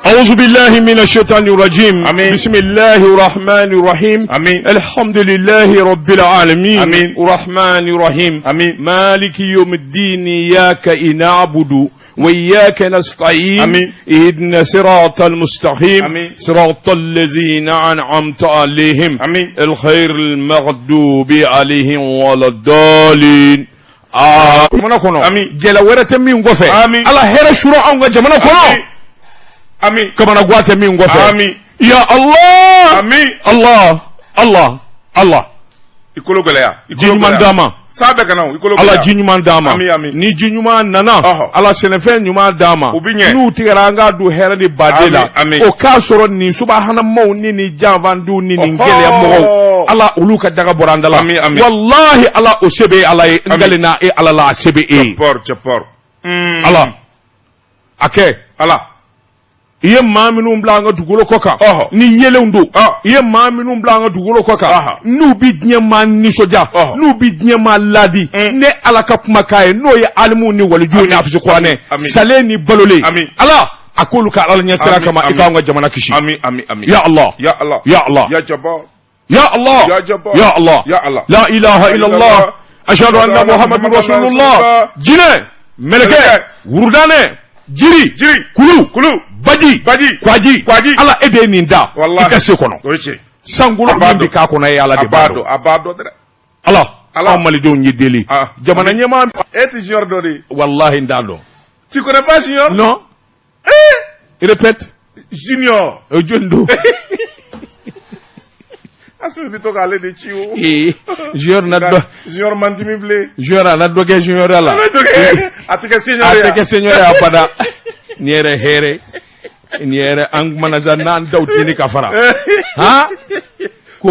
أعوذ بالله من الشيطان الرجيم. آمين. بسم الله الرحمن الرحيم. آمين. الحمد لله رب العالمين. آمين. الرحمن الرحيم. آمين. مالك يوم الدين، إياك نعبد وإياك نستعين. آمين. اهدنا صراط المستقيم. آمين. صراط الذين أنعمت عليهم. آمين. الخير المغضوب عليهم ولا الضالين. Aa, jamana kɔnɔ. Amin. Gɛlɛya wɛrɛ tɛ min kɔfɛ. Amin. Ala hɛrɛ sura anw ka jamana kɔnɔ. Amin. Kamanagan tɛ min kɔfɛ. Amin. Ya Allah. Amin. Allah, Allah, Allah. I kolo gɛlɛya. I Ji kolo ɲuman gɛlɛya. d'an ma. San bɛɛ ka na o, i kolo Ala gɛlɛya. ji ɲuman d'an ma. Amin, amin. Ni ji ɲuman nana, Ɔhɔ. Ala sɛnɛfɛn ɲuman d'an ma. O bi ɲɛ. N'u tigɛra, an k'a don hɛrɛ ni baden la. Amin, amin. O k'a sɔrɔ nin subahanamaw ni nin janfantiw ni nin Ɔhɔ. gɛlɛya mɔgɔw, Ala olu ka daga bɔra an da la. Amin, amin. Walahi Ala, o se bɛ Ala ye. N Amin. kalenna e Ala la, a se bɛ e ye. Cɛpɔr, cɛpɔr. Ala a kɛ. Ala. I ye maa minnu bila an ka dugukolo kɔ kan, Ɔhɔ. ni yelenw don, Ɔ. i ye maa minnu bila an ka dugukolo kɔ kan, Ɔhɔ. n'u bi diɲɛ maa nisɔndiya, Ɔhɔ. n'u bi diɲɛ maa laadi, ne Ala ka kumakan ye, n'o ye alimuw ni walijuw ni hafizu kuranɛ, Amin. salen ni balolen, Amin. Ala a k'olu ka Ala ɲɛsira Amin, kama, i amin. k'anw ka jamana kisi. Amin, amin, amin. Ya Allah. Ya Allah. Ya Allah. Ya Jabbar. Ya Allah. Ya Jabbar. Ya Allah. Ya Allah. La ilaha illallah, ashhadu anna Muhammadur rasulullah. Jinɛ, mɛlɛkɛ, Mɛlɛkɛ. wurudanɛ, jiri, Jiri. kulu, Kulu. baji, Baji. kwaji, Kwaji. Ala, e de ye nin da Wallahi. i ka se kɔnɔ. O ye tiɲɛ. Sankolo A b'a min bɛ dɔn. k'a kɔnɔ, e Ala A de b'a b'a dɔn. dɔn. A b'a dɔn dɛ. Ala, Ala. anw malidenw ye deli, Ah. jamana ɲɛmaa. E tɛ junior dɔ de ye. Wallahi, n t'a dɔn. Tu connais pas junior? Non, répète. Junior. O jɔn don? Asimi bɛ to k'ale de ci o. Ee, junior na dɔ. Junior man dimi bilen. Junior a na dɔ kɛ junior la. A tɛ kɛ senior A ye. tɛ kɛ senior ye abada. Nin yɛrɛ hɛrɛ nin yɛrɛ, an kumana sa n'an daw tɛ ka fara han ko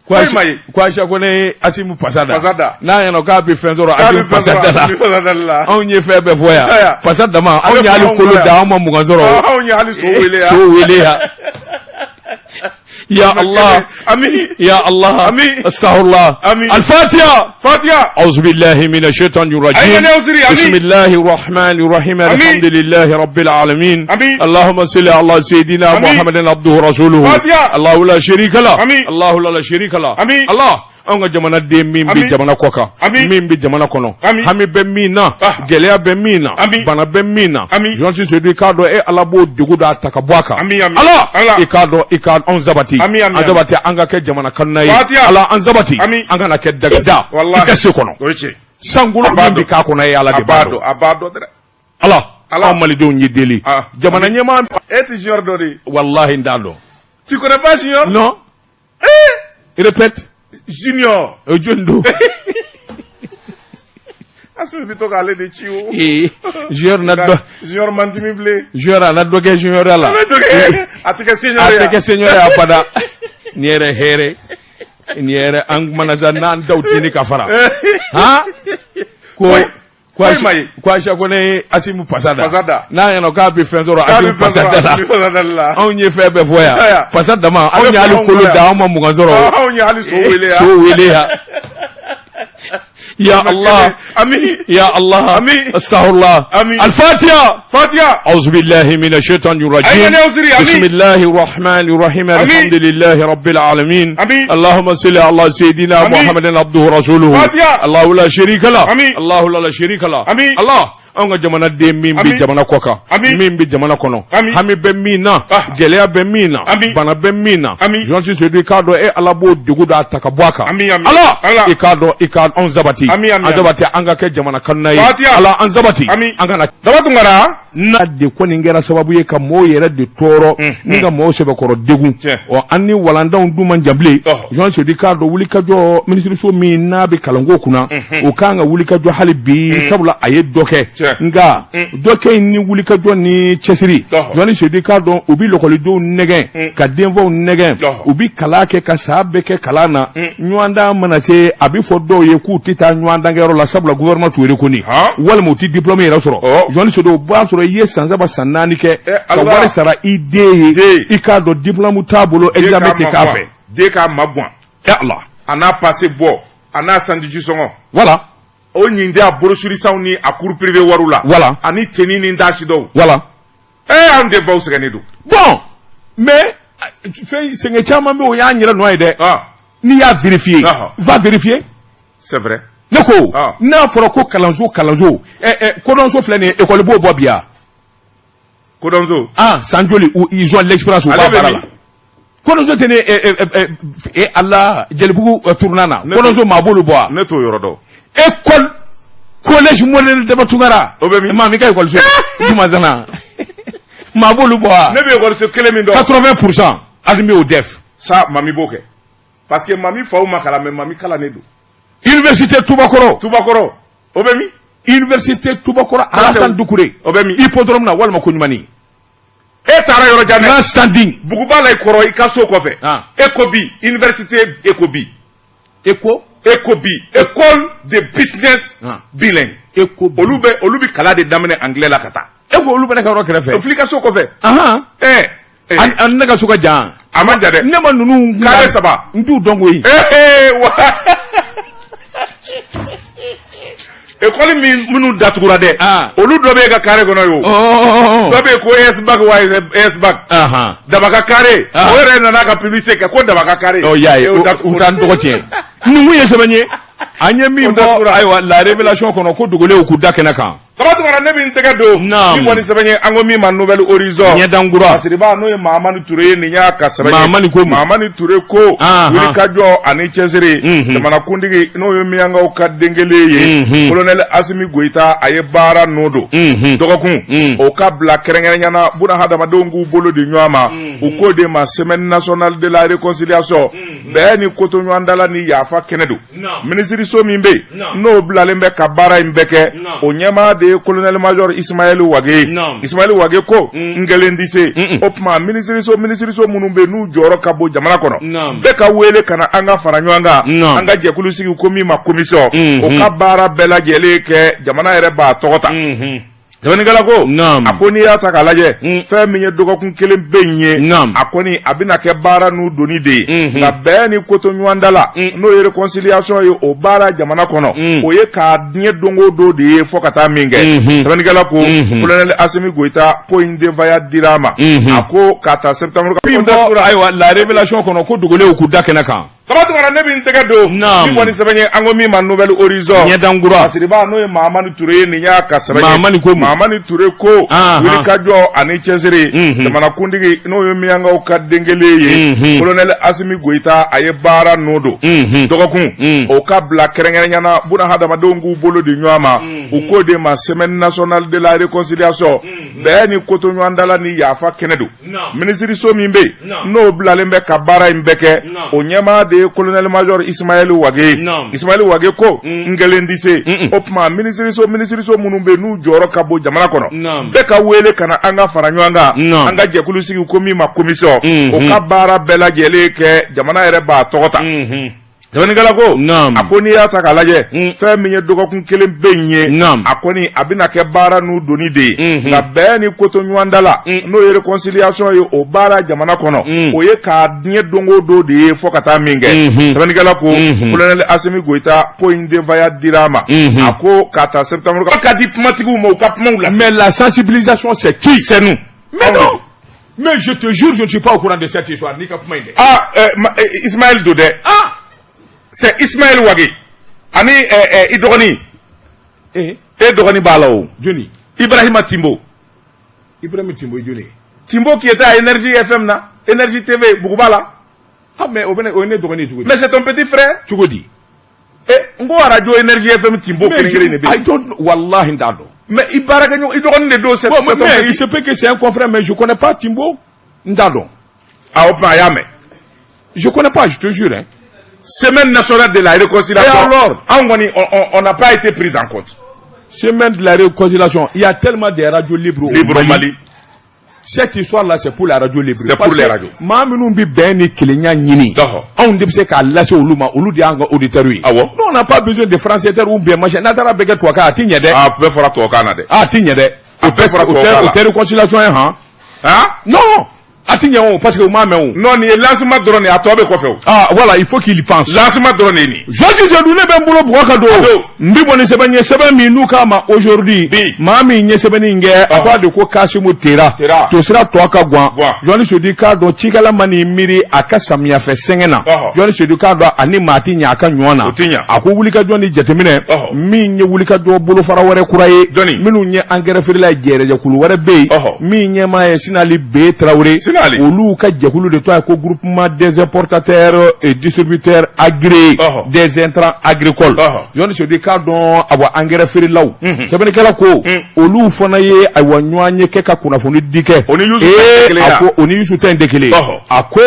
ko Foyi ma ye. ko Ayisa ko ne ye Asimu pasa da. Pasa da. N'a ɲɛna k'a bɛ fɛn sɔrɔ K'a bɛ Asimu fɛn pasa sɔrɔ da la. Asimi pasa da la. Anw ye fɛn bɛɛ fɔ yan. Aya. Pasa dama, A bɛ anw ye hali fɔ anw kolo kɔ yan. da, anw ma 20 sɔrɔ. Anw ye hali so wele yan. So wele yan. Ya Allah. Amin. Ya Allah. آمين. أستغفر الله. آمين. الفاتحة. Fatiha. أعوذ بالله من الشيطان الرجيم. أين يوزري؟ آمين. بسم الله الرحمن الرحيم. آمين. الحمد لله رب العالمين. آمين. اللهم صل على سيدنا آمين. محمد عبده ورسوله. فاتحة. الله لا شريك له. آمين. الله لا شريك له. آمين. الله, anw ka jamanaden min bɛ Amin. jamana kɔ kan, Amin. min bɛ jamana kɔnɔ, Amin. hami bɛ min na, Ah. gɛlɛya bɛ min na, Amin. bana bɛ min na, Amin. Journaliste Seydou, i k'a dɔn e Ala b'o degun dɔ a ta ka bɔ a kan. Amin, amin. Ala, Ala. i k'a dɔn i ka anw sabati, Amin, amin, an sabati, an ka kɛ jamana kanuna ye. Fatiha. Ala, an sabati, Amin. an kana kɛ dagada i Wallahi. ka se kɔnɔ. O ye tiɲɛ. Sankolo A b'a min bɛ dɔn. k'a kɔnɔ, e Ala A de b'a b'a dɔn. dɔn. A b'a dɔn dɛ. Ala, Ala. anw malidenw ye deli, Ah. jamana ɲɛmaa. E tɛ junior dɔ de ye. Wallahi, n t'a dɔn. Tu connais pas junior? Non, répète. Junior. O jɔn don? Asimi bɛ to k'ale de ci o. Ee, junior na dɔ. Junior man dimi bilen. Junior a na dɔ kɛ junior la. A tɛ kɛ senior A ye. tɛ kɛ senior ye abada. Nin yɛrɛ hɛrɛ nin yɛrɛ, an kumana sa n'an daw tɛ ka fara han ko ko Foyi ma ye. ko Ayisa ko ne ye Asimu pasa da. Pasa da. N'a ɲɛna k'a bɛ fɛn sɔrɔ K'a bɛ Asimu fɛn pasa sɔrɔ da la. Asimi pasa da la. Anw ye fɛn bɛɛ fɔ yan. Aya. Pasa dama, A bɛ anw ye hali fɔ anw kolo kɔ yan. da, anw ma 20 sɔrɔ. Anw ye hali so wele yan. So wele yan. Ya Allah. Amin. Ya Allah. آمين. أستغفر الله. آمين. الفاتحة. Fatiha. أعوذ بالله من الشيطان الرجيم. أين يوزري؟ آمين. بسم الله الرحمن الرحيم. آمين. الحمد لله رب العالمين. آمين. اللهم صل على سيدنا آمين. محمد عبده ورسوله. فاتحة. الله لا شريك له. آمين. الله لا شريك له. آمين. الله, anw ka jamanaden min bɛ Amin. jamana kɔ kan, Amin. min bɛ jamana kɔnɔ, Amin. hami bɛ min na, Ah. gɛlɛya bɛ min na, Amin. bana bɛ min na, Amin. Journaliste Seydou, i k'a dɔn e Ala b'o degun dɔ a ta ka bɔ a kan. Amin, amin. Ala, Ala. i k'a dɔn i ka anw sabati, Amin, amin, an sabati, an ka kɛ jamana kanuna ye. Fatiha. Ala, an sabati, Amin. an kana Daba Tunkara. n'a de kɔni kɛra sababu ye ka mɔɔw yɛrɛ de tɔɔrɔ ni ka mɔɔw sɛbɛkɔrɔ degun. Tiɲɛ. Ɔ, an ni walandanw dun man jan bilen. Ɔhɔ. Journaliste Seydou, i k'a dɔn wulikajɔ minisiriso min n'a bɛ kalanko kunna, o kan ka wulikajɔ hali bi, sabula a ye dɔ kɛ. Tiɲɛ. Nka dɔ kɛ in ni wulikajɔ ni cɛsiri, Ɔhɔ. Journaliste Seydou, i k'a dɔn u bɛ lɔkɔlidenw nɛgɛn ka denfaw nɛgɛn, Ɔhɔ. u bɛ kalan kɛ ka san bɛɛ kɛ kalan na, ɲɔgɔndan mana se, a bɛ fɔ dɔw ye k'u tɛ taa ɲɔgɔndankɛyɔrɔ la, sabula gouvernement t'u reconnu, Han. walima u tɛ diplôme yɛrɛ sɔrɔ. Ɔ. Journaliste Seydou, o b'a sɔrɔ i ye san 3, san 4 kɛ Eh, ka Allah. wari sara i den ye, Den. i k'a dɔn diplôme t'a bolo, examen tɛ k'a fɛ. Den k'a ma guwan. Ya Allah. A n'a passé bɔ, a n'a sandwich sɔngɔ. Voilà. O ɲin tɛ a brochure sanw ni a cours privé wariw la. Voilà. Ani tenue ni dasi dɔw. Voilà. Anw de baw sɛgɛnnen don. Bon, mais fɛn sɛgɛn caman bɛ, o y'an yɛrɛ nɔ ye dɛ. N'i y'a vérifier, va vérifier. C'est vrai. Ne ko, n'a fɔra ko kalanso kodɔnso filɛ nin ye, école b'o bɔ bi yan. Kodɔnso. Ah, san joli ils ont l'expérience, u b'a baara la. Kodɔnso tɛ ne ɛ Ala Jelibugu tournant na. Kodɔnso maa b'olu bɔ wa? Ne t'o yɔrɔ dɔn. École collège modèle Daba Tunkara. O bɛ min? Maa min ka école so Jumazana, maa b'olu bɔ wa? Ne bɛ école so kelen min dɔn. 80% admis au DEF. Ça, Mami b'o kɛ. Parce que Mami faw ma kalan, mais Mami kalannen don. Université Tubakɔrɔ. Tubakɔrɔ. O bɛ min? Université Tubakɔrɔ Alassane Doucouré. O bɛ min? Hippodrome na walima Koɲumani. E taara yɔrɔ jan dɛ. Grand standing. Buguba la i kɔrɔ, i ka so kɔfɛ. Ecobi, université Ecobi. Eco. Ecobi, école de business bilingue. Ecobi. Olu bɛ kalan de daminɛ anglais la ka taa. E ko olu bɛ ne ka yɔrɔ kɛrɛfɛ. O fili ka so kɔfɛ. Ani ne ka so ka jan. A man jan dɛ. Ne ma ninnu. Carré saba. N t'u dɔn koyi. Ee wa. École min minnu datugura dɛ. Olu dɔ bɛ e ka carré kɔnɔ ye o. Dɔ bɛ yen ko S-Bac wa S-Bac. Daba ka carré. O yɛrɛ nana ka publicité kɛ ko Daba ka carré. Ɔ y'a ye, u t'an tɔgɔ tiɲɛ. Nin kun ye sɛbɛn ye. An ye min bɔ, ayiwa, la révélation kɔnɔ ko dogolenw k'u da kɛnɛ kan. Kaba Tunkara, ne bɛ n tɛgɛ don. Min kɔni sɛbɛn ye, an ko min ma Nouvel Horizon. Ɲɛdankura. Masiriba, n'o ye Mahamani Ture ye, nin y'a ka sɛbɛn ye. Mahamani ko mun? Mahamani Ture ko. Wulikajɔ ani cɛsiri. Jamanakuntigi, n'o ye Miyankaw ka den kelen ye. Colonel Asimi Goyita, a ye baara nɔ don. Dɔgɔkun o ka bila kɛrɛnkɛrɛnya na, buna hadamadenw k'u bolo di ɲɔgɔn ma. U k'o de ma semaine nationale de la réconciliation. Bɛn ni kotoɲɔgɔndala ni yafa kɛnɛ don. Minisiriso min bɛ yen, n'o bilalen bɛ ka baara in bɛɛ kɛ, o ɲɛmaa de ye colonel major Ismaël Wage. Ismaël Wage ko n kelen tɛ se. O tuma minisiriso minnu bɛ yen, n'u jɔyɔrɔ ka bon jamana kɔnɔ, bɛɛ ka wele ka na, an ka fara ɲɔgɔn kan, an ka jɛkulu sigi ko min ma commission, o ka baara bɛɛ lajɛlen kɛ, jamana yɛrɛ b'a tɔgɔ ta. Sɛbɛnnikɛla ko, a ko n'i y'a ta k'a lajɛ, fɛn min ye dɔgɔkun kelen bɛ in ye, a kɔni a bɛna kɛ baara n'u doni de ye. Nka bɛn ni kotoɲɔgɔnda la, n'o ye réconciliation ye, o baara jamana kɔnɔ, o ye k'a diɲɛ don o don de ye fo ka taa min kɛ. Sɛbɛnnikɛla ko colonel Asimi Goyita, ko in denfaya dira a ma. A ko k'a ta septembre. Min bɔ, ayiwa, la révélation kɔnɔ ko dogolenw k'u da kɛnɛ kan. Kaba Tunkara, ne bɛ n tɛgɛ don. Min kɔni sɛbɛn ye, an ko min ma Nouvel Horizon. Ɲɛdankura. Masiriba, n'o ye Mahamani Ture ye, nin y'a ka sɛbɛn ye. Mahamani ko mun? Mahamani Ture ko. Wulikajɔ ani cɛsiri. Jamanakuntigi, n'o ye Miyankaw ka den kelen ye. Colonel Asimi Goyita, a ye baara nɔ don. Dɔgɔkun o ka bila kɛrɛnkɛrɛnya na, buna hadamadenw k'u bolo di ɲɔgɔn ma. U k'o de ma semaine nationale de la réconciliation. Bɛn ni kotoɲɔgɔndala ni yafa kɛnɛ don. Minisiriso min bɛ yen, n'o bilalen bɛ ka baara in bɛɛ kɛ, o ɲɛmaa de ye colonel major Ismaël Wage. Ismaël Wage ko n kelen tɛ se. O tuma minisiriso minnu bɛ yen, n'u jɔyɔrɔ ka bon jamana kɔnɔ, bɛɛ ka wele ka na, an ka fara ɲɔgɔn kan, an ka jɛkulu sigi ko min ma commission, o ka baara bɛɛ lajɛlen kɛ, jamana yɛrɛ b'a tɔgɔ ta. Sɛbɛnnikɛla ko, a ko n'i y'a ta k'a lajɛ, fɛn min ye dɔgɔkun kelen bɛ in ye, a kɔni a bɛna kɛ baara n'u doni de ye. Nka bɛn ni kotoɲɔgɔnda la, n'o ye réconciliation ye, o baara jamana kɔnɔ, o ye k'a diɲɛ don o don de ye fo ka taa min kɛ. Sɛbɛnnikɛla ko colonel Asimi Goyita, ko in denfaya dira a ma. A ko k'a ta septembre ka di kumatigiw ma, u ka kumaw lase. Mais la sensibilisation, c'est qui? C'est nous. Mais non, mais je te jure, je ne suis pas au courant de cette histoire, n'i ka kuma in dɛ. Ah, Ismaël don dɛ. C'est Ismaël Wage ani i dɔgɔnin. E dɔgɔnin b'a la o. Jɔni? Ibrahima Timbo. Ibrahima Timbo ye jɔni ye? Timbo qui était à Énergie FM na, Énergie TV Buguba la. Ah, mais o bɛ ne, o ye ne dɔgɔnin ye cogo di? Mais c'est ton petit frère. Cogo di? Eh, n ko radio Énergie FM Timbo kelen kelen de bɛ I yen. don't, wallahi, n t'a dɔn. Mais i baarakɛɲɔgɔn, i dɔgɔnin de don, c'est Bon, c'est ton mais il petit. se peut que c'est un confrère, mais je connais pas Timbo, n t'a dɔn. Ah, o tuma a y'a mɛn. Je connais pas, je te jure, hein. Semaine nationale de la réconciliation. Et alors? Anw kɔni, on n'a pas été pris en compte. Semaine de la réconciliation, il y a tellement de radios libres au Libre au Mali. Cette histoire-là, c'est pour la radio libre. C'est pour Parce les que radios. Maa minnu bɛ bɛn ni kelenya ɲini, anw de bɛ se k'a lase olu ma, olu de y'an ka auditeurs ye. Nous, on n'a pas besoin de français ou bien machin. N'a taara bɛɛ kɛ tubabukan, a ti ɲɛ dɛ. Ah, bɛɛ fɔra tubabukan na dɛ. A ti ɲɛ dɛ. A O bɛɛ tɛ fɔra o tubabukan tɛ la. o tɛ réconciliation ye han. Han. Non, a ti ɲɛ o, parce que u m'a mɛn o. Non, nin ye lancement dɔrɔn de ye, a tɔ bɛ kɔfɛ o. Ah voilà, il faut qu'il y pense. Lancement dɔrɔn de ye nin ye. Journaliste Seydou, ne bɛ n bolo bugɔ ka don. Don. N bi bɔ ni sɛbɛn ye, sɛbɛn min n'u k'a ma Aujourd'hui. Bi. Maa min ye sɛbɛnni in kɛ, a ko a de ko Kasimu Tera. Tera. Tosira tɔ ka gan. Guwan. Journaliste Seydou k'a dɔn cikɛla man'i miiri a ka samiyafɛ sɛgɛn na. Journaliste Seydou k'a dɔn ani maa ti ɲɛ a ka ɲɔ na. O ti ɲɛ. A ko wulikajɔ ni jateminɛ. Min ye wulikajɔ bolofara wɛrɛ kura ye. Jɔnni? Minnu ye angɛrɛ feerela ye, jɛrɛjɛkulu wɛrɛ bɛ yen. Min ɲɛmaa ye Sinali B Tarawele. Sinali. Olu ka jɛkulu de tɔgɔ ye ko groupement des importateurs et distributeurs agréés des intrants agricoles. Journaliste Seydou k'a dɔn, awa, angɛrɛ feerelaw. Sɛbɛnnikɛla ko olu fana ye, ayiwa, ɲɔgɔn ye kɛ ka kunnafoni di kɛ. O ni Yusu ta in tɛ kelen ye. A ko o ni Yusu ta in tɛ kelen ye. A ko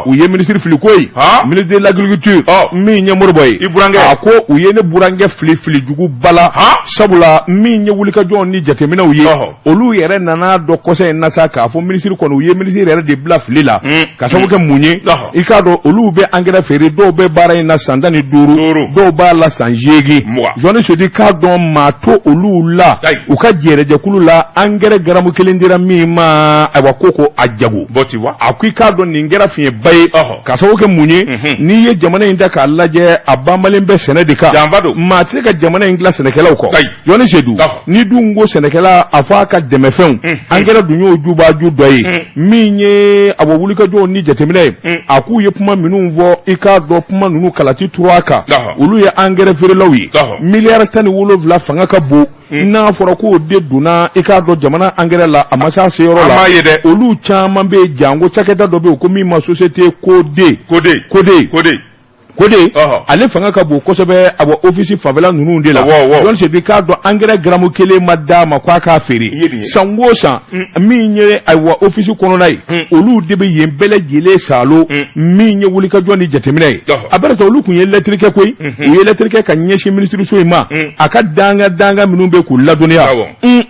u ye minisiri fili koyi. Ministre de l'agriculture min ye Moribo ye. I burankɛ. A ko u ye ne burankɛ fili fili jugu bala. Sabula min ye wulikajɔw ni jateminɛw ye. Olu yɛrɛ nana dɔn kɔsa in na sa k'a fɔ minisiri kɔni, u ye minisiri yɛrɛ de bila fili la. Ka sababu kɛ mun ye? I k'a dɔn olu bɛ angɛrɛ feere, dɔw bɛ baara in na san 15, Duuru. dɔw b'a la san 8. 20. Journaliste Seydou k'a dɔn maa to olu la Ayi. u ka jɛrɛjɛkulu la, angɛrɛ garamu kelen dira min ma, ayiwa, ko a jago. Bon, tu vois. A ko i k'a dɔn nin kɛra fiɲɛba ye. Ka sababu kɛ mun ye? N'i ye jamana in ta k'a lajɛ, a banbalen bɛ sɛnɛ de kan. Janfa don. Maa tɛ se ka jamana in dilan sɛnɛkɛlaw kɔ. Ayi. Journaliste Seydou, n'i dun ko sɛnɛkɛla, a fɔ a ka dɛmɛfɛnw, angɛrɛ dun y'o jubaju dɔ ye. Min ye awɔ wulikajɔw ni jateminɛ ye, a k'u ye kuma minnu fɔ, i k'a dɔn kuma ninnu kalati tura kan. Olu ye angɛrɛ feerelaw ye. 17 miliyari fanga ka bon. N'a fɔra k'o de donna, i k'a dɔn jamana angɛrɛ la, a ma se a seyɔrɔ An la. m'a ye dɛ. Olu caman bɛ yen, janko cakɛda dɔ bɛ yen ko min ma société Codé. Codé. Codé. Codé. Codé, ale fanga ka bon kosɛbɛ, awɔ, office fanfɛla ninnu de la. Awɔ, awɔ. Journaliste Seydou k'a dɔn angɛrɛ garamu kelen ma d'a ma k'a k'a I ye nin feere ye. san o san. Min ye, ayiwa, office kɔnɔna ye, olu de bɛ yen bɛɛ lajɛlen salo. Min ye wulikajɔ ni jateminɛ ye, a bɛrɛ olu tun ye lɛtiri kɛ koyi. U ye lɛtiri kɛ ka ɲɛsin minisiriso in ma, a ka danga danga minnu bɛ k'u ladɔnniya.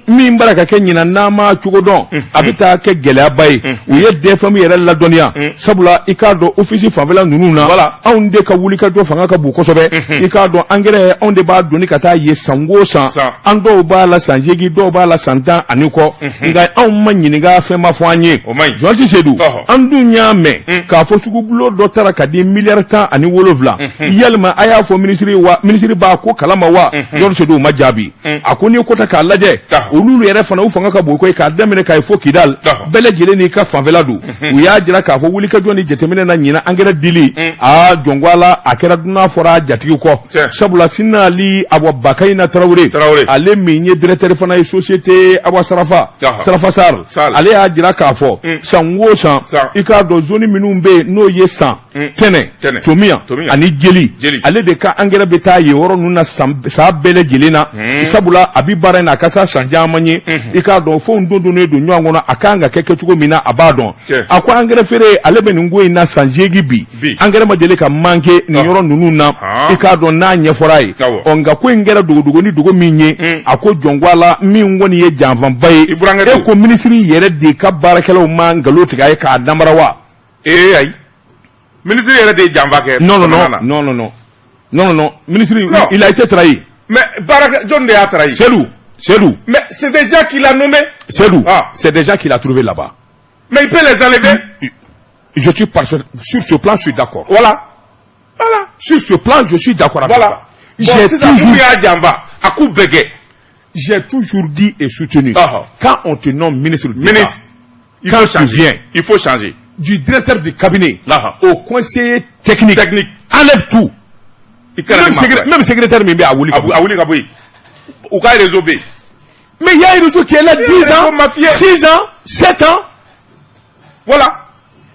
Min b'a la ka kɛ ɲinan, n'an m'a cogo dɔn, a bɛ taa kɛ gɛlɛyaba ye. U ye DFM yɛrɛ ladɔnniya, sabula i k'a dɔn office fanfɛla ninnu na, anw de ka wulikajɔ fanga ka bon kosɛbɛ. I k'a dɔn angɛrɛ, anw de b'a doni ka taa ye san o san. San. An dɔw b'a la san 8, dɔw b'a la san 10 ani kɔ, nka anw ma ɲininka, fɛn ma fɔ an ye. O man ɲi. Journaliste Seydou, an dun y'a mɛn k'a fɔ sugubulon dɔ taara ka di 17 miliyari, yalima a y'a fɔ minisiri wa? Minisiri b'a ko kalama wa? Journaliste Seydou ma jaabi. A ko n'i ko ta k'a lajɛ, olu yɛrɛ fana u fanga ka bon koyi, k'a daminɛ k'a ye fo Kidal, bɛɛ lajɛlen n'i ka fanfɛla don. U y'a jira k'a fɔ wulikajɔ ni jateminɛ na ɲinan, angɛrɛ dili aa jɔnko a la, a kɛra dunan fɔra a jatigi kɔ. Sabula Sinali, awa, Bakayina Tarawele, Tarawele. ale min ye directeur fana ye société, awa, Sarafa Sarafa Sar, Sar. ale y'a jira k'a fɔ san o san, San. i k'a dɔn zone minnu bɛ yen, n'o ye San, Tɛnɛ, Tɛnɛ. Tomiya Tomiya. ani Jeli, Jeli. ale de ka angɛrɛ bɛ taa yen yɔrɔ ninnu na san san bɛɛ lajɛlen na. Sabula a bi baara in na a ka sa san caman ye, i k'a dɔn fɛnw don donnen don ɲɔgɔn kɔnɔ, a kan ka kɛ kɛcogo min na, a b'a dɔn. A ko angɛrɛ feere, ale bɛ nin ko in na san 8 bi, Bi. angɛrɛ ma deli ka manquer nin yɔrɔ ninnu na, i k'a dɔn n'a ɲɛfɔra ye. Ɔ nka ko in kɛra dogodogo ni dogo min ye, a ko jɔnko a la, min kɔni ye janfanba ye. I burankɛ E don. ko minisiri yɛrɛ de ka baarakɛlaw ma nkalon tigɛ a ye k'a damara wa? Ee ayi. Ministre yɛrɛ de ye janfa kɛ. Non, non, jamana non, na. non, non, non, non, non, non, ministre, Non. il a été trahi. Mais baarakɛ jɔn de y'a trahi? Seydou, Seydou. Mais c'est déjà qui l'a nommé. Seydou, Ah. c'est déjà qu'il a trouvé là-bas. Mais il peut les enlever. Je suis sur ce plan, je suis d'accord. Voilà. Voilà. Sur ce plan, je suis d'accord avec Voilà. toi. Bon, J'ai sisan toujours, n'u y'a janfa, a k'u bɛɛ kɛ. j'ai toujours dit et soutenu, quand on te nomme ministre d'État, Ministre. Il quand faut tu changer. viens, Il faut changer. du directeur du cabinet au conseiller technique, Technique. enlève tout. I kana Même, ni maa kura ye. même secrétaire min bɛ a wuli ka bɔ. A wuli ka bɔ yen. U ka réseau bɛ yen. Mais il y a un réseau qui est là Il y a 10 un réseau ans, mafieux. 6 ans, 7 ans. Voilà.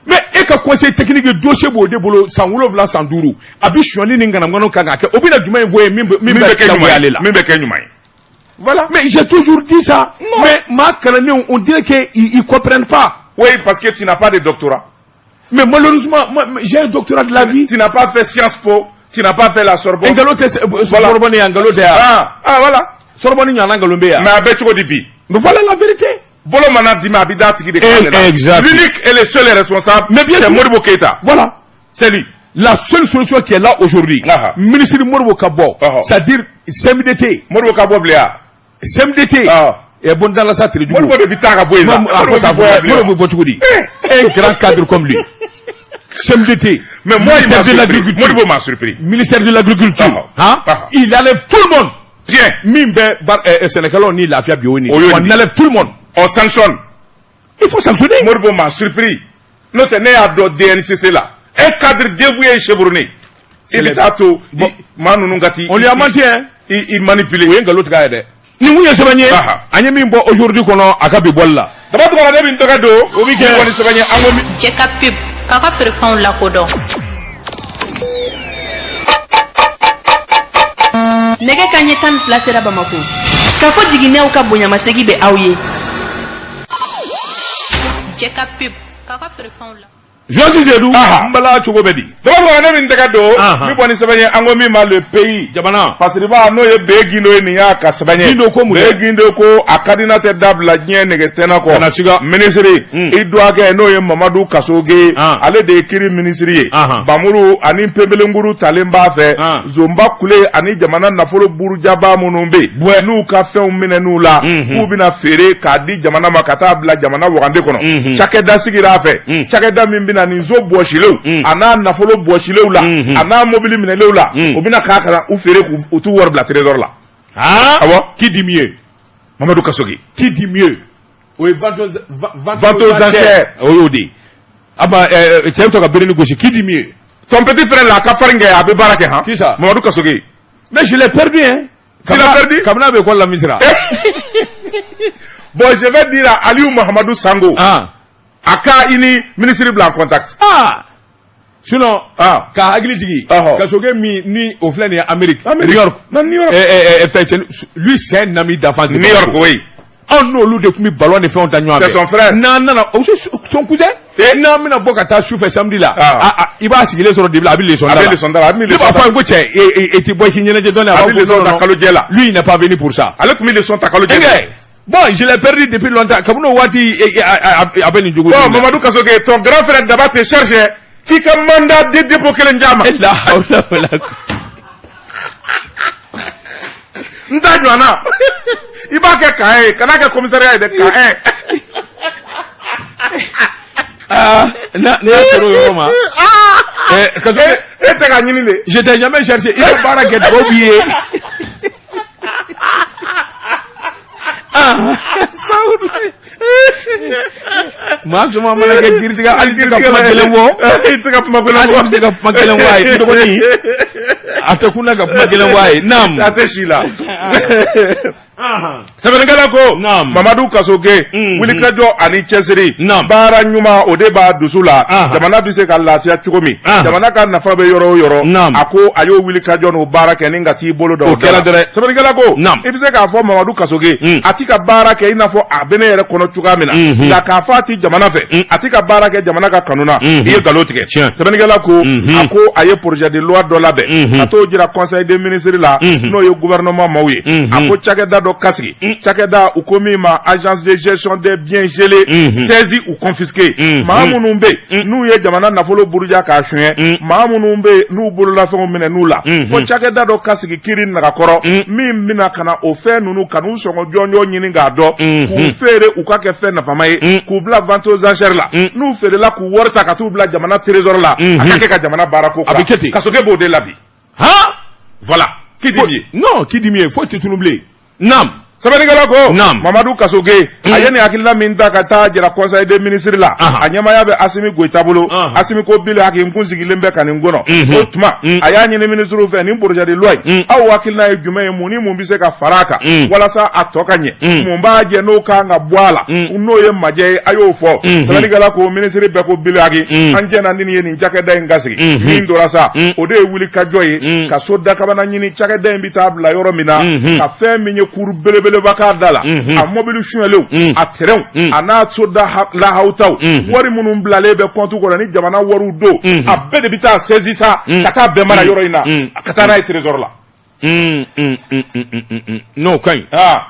Mais e ka conseil technique ye dossier b'o de bolo san 7, san 5, a bɛ sonyali ni ŋanaŋanaw kan k'a kɛ, o bɛna jumɛn in fɔ ye min Min bɛ bɛ kɛ diyagoya ɲuman ale ye. la? Min bɛ kɛ ɲuman ye. Voilà. Mais j'ai toujours dit ça. Mais maa kalannenw, on dirait qu'ils ils comprennent pas. Oui, parce que tu n'as pas de doctorat. Mais malheureusement, moi, j'ai un doctorat de la vie. Tu n'as pas fait Sciences Po, tu n'as pas fait la Sorbonne. Nkalon tɛ Voilà. Sorbonne yan, nkalon tɛ yan? Ah, ah voilà. Sorbonne ɲɔgɔnna nkalon bɛ yan? Mais a bɛ cogo di bi? Mais voilà la vérité. Bolo mana dimi, a bɛ d'a tigi de kan de la. Exact. L'unique et le seul responsable, Mais bien c'est sûr. Modibo Keïta. Voilà. C'est lui. La seule solution qui est là aujourd'hui, ministre Modibo ka bɔ, c'est-à-dire CMDT, Modibo ka bɔ bilen wa? CMDT, Bon dans la sa tere jugu. Modibo de bɛ taa ka bɔ yen sa. A fɔ sa fɔ Modibo bɛ bɔ cogo di? Un grand cadre comme lui. CMDT. Mais moi, il m'a ministère de surpris. l'agriculture. Modibo m'a surpris. Ministère de l'agriculture. Ah, Hein? ah. Il enlève tout le monde. Bien. Min bɛ sɛnɛkɛlaw ni lafiya bi o ye nin O ye. y'o On nin. enlève tout le monde. On sanctionne. Il faut sanctionner. Modibo m'a surpris. N'o tɛ ne y'a dɔn DNCC la. Un cadre dévoué et chevronné. I bɛ taa to maa ninnu ka t'i. On lui a menti hein. I manipuler. O ye nkalon tigɛ a ye dɛ. Nin kun ye sɛbɛn ye. An ye min bɔ aujourd'hui kɔnɔ a ka bi bɔli la. Daba Tunkara, ne bɛ n tɛgɛ don. O bɛ kɛ. Min kɔni sɛbɛn ye an ko min. Cɛ ka pub k'a ka feerefɛnw lakodɔn. Nɛgɛ ka ɲɛ 12 sera Bamako k'a fɔ jiginɛw ka bonyamasegi bɛ aw ye. Cɛ ka pub k'a ka feerefɛnw la. Josi Seydou. N bala cogo bɛ di? Daba Tunkara, ne bɛ n tɛgɛ don. Min bɔ ni sɛbɛn ye an ko min ma Le Pays. Jamana. Fasiriba n'o ye Beye Gindo ye, nin y'a ka sɛbɛn ye. Gindo ko mun dɛ? Beye Gindo ko a ka di n'a tɛ dabila diɲɛ nɛgɛ tɛnɛ kɔ. Kana siga. Minisiri i dɔgɔkɛ n'o ye Mamadu Kasoge ale de ye kiri minisiri ye. Bamuru ani pembelenkuru talen b'a fɛ. Zonba kule ani jamana nafolo burujaba minnu bɛ yen. N'u ka fɛnw minɛn'u la. K'u bɛna feere k'a di jamana ma ka taa bila jamana wagande kɔnɔ. Cakɛda sigira a fɛ. Cakɛda min bɛna nin so bɔsilenw a n'a nafolo bɔsilenw la a n'a mobili minɛlenw la, o bɛna k'a kana u feere k'u t'u wari bila trésor la. Awɔ. Qui dit mieux? Mamadu Kasoge. Qui dit mieux? O ye vente vente aux enchères. O y'o de ye. A ma cɛ bɛ to ka bereni gosi, qui dit mieux? Ton petit frère là, a ka farin kɛ, a bɛ baara kɛ han. Qui ça? Mamadu Kasoge. Mais je l'ai perdu hein. Tu l'as perdu? Kabini a bɛ école la Misira. Bon, je vais dire à Aliou Mahamadou Sango. A ka i ni ministre bila en contact. Ah. Sinon, ka hakili jigin. Kasoge min ni o filɛ nin ye Amérique. New York. Na New York. Fɛn lui c'est un ami d'enfance. New York, oui. Anw n'olu de tun bɛ ballon ni fɛnw ta ɲɔgɔn fɛ. C'est son frère. N'an nana o son cousin. N'an bɛna bɔ ka taa sufɛ samedi la. I b'a sigilen sɔrɔ dibi la, a bɛ leçon da la. A bɛ leçon da la, a bɛ Ne b'a fɔ a ye ko cɛ e tɛ bɔ i k'i ɲɛnajɛ dɔɔnin. A bɛ leçon ta kalojɛ la. Lui il n'est pas venu pour ça. Ale tun bɛ leçon ta kalojɛ la. Bon, je l'ai perdu depuis longtemps. Kabini o waati a bɛ nin jogo. Bon, Mamadou Kasoge, ton grand frère Daba te cherche k'i ka mandat de dépôt kelen d'a ma. La hawla wala. N t'a ɲɔgɔn na. I b'a kɛ camp ye, kana kɛ commissariat ye dɛ, camp 1. Ah, ne y'a sɔrɔ o yɔrɔ ma. Kasoge. E tɛ ka ɲini de. Je t'ai jamais cherché. I bɛ baara kɛ dugawu b'i ye. Ah, maa suma mana kɛ kiritigɛ hali tɛ ka kuma gɛlɛn fɔ. I tɛ ka kuma gɛlɛn fɔ. Hali tɛ ka kuma gɛlɛn fɔ a ye. N dɔgɔnin a tɛ kunna ka kuma gɛlɛn fɔ a ye. Naam. A tɛ si la. Sɛbɛnnikɛla ko Mamadu Kasoge wulikajɔ ani cɛsiri baara ɲuman o de b'a dusu la, jamana bɛ se ka lafiya cogo min, jamana ka nafa bɛ yɔrɔ o yɔrɔ, a ko a y'o wulikajɔ n'o baara kɛ ni ka t'i bolo da o kɛra dɛrɛ. Sɛbɛnnikɛla ko i bɛ se k'a fɔ Mamadu Kasoge a ti ka baara kɛ i n'a fɔ a bɛ ne yɛrɛ kɔnɔ cogoya min na, nka k'a fɔ a ti jamana fɛ, a ti ka baara kɛ jamana ka kanu na, i ye nkalon tigɛ. Sɛbɛnnikɛla ko a ko a ye projet de loi dɔ labɛn ka t'o jira conseil des ministres la, n'o ye gouvernement maaw ye. A ko cakɛda dɔ ka sigi, cakɛda u ko min ma agence de gestion des biens gelés, saisis ou confisqués. Maa minnu bɛ yen n'u ye jamana nafolo buruja k'a suɲɛ, maa minnu bɛ yen n'u bololafɛnw minɛ n'u la, fo cakɛda dɔ ka sigi kiri nagakɔrɔ min bɛna ka na o fɛn ninnu ka n'u sɔngɔ jɔnjɔn ɲini k'a dɔn, k'u feere u ka kɛ fɛn nafama ye, k'u bila vente aux enchères la. N'u feerela k'u wari ta ka t'u bila jamana trésor la, a ka kɛ ka jamana baara ko. A bɛ kɛ ten. Kasoge b'o de la bi. Han. Voilà. Qui dit mieux? Non, qui dit mieux? Foyi tɛ tunun bilen. Naam. Sɛbɛnnikɛla ko Naam. Mamadu Kasoge a ye nin hakilina min ta ka taa jira conseil des ministres la, a ɲɛmaaya bɛ Asimi Goyita bolo. Asimi ko bili haki n kun sigilen bɛ ka nin kɔnɔ. O tuma a y'a ɲini ministres fɛ nin projet de loi in, aw hakilina ye jumɛn ye, mun ni mun bɛ se ka fara a kan walasa a tɔ ka ɲɛ, mun b'a jɛ n'o kan ka bɔ a la, n'o ye majɛ ye, a y'o fɔ. Sɛbɛnnikɛla ko ministre bɛɛ ko bili haki an jɛna ni nin ye nin cakɛda in ka sigi. Min tora sa, o de ye wulikajɔ ye ka so dakabana ɲini, cakɛda in bɛ taa bila yɔrɔ min na, ka fɛn min ye kuru belebele k'a da la, a mobili suɲɛlenw, a terɛnw, a n'a so lahawutaw, wari minnu bilalen bɛ kɔntu kɔnɔ ni jamana wariw don, a bɛɛ de bɛ taa saisi sa ka taa bɛɛ mara yɔrɔ in na, ka taa n'a ye trésor la. N'o ka ɲi.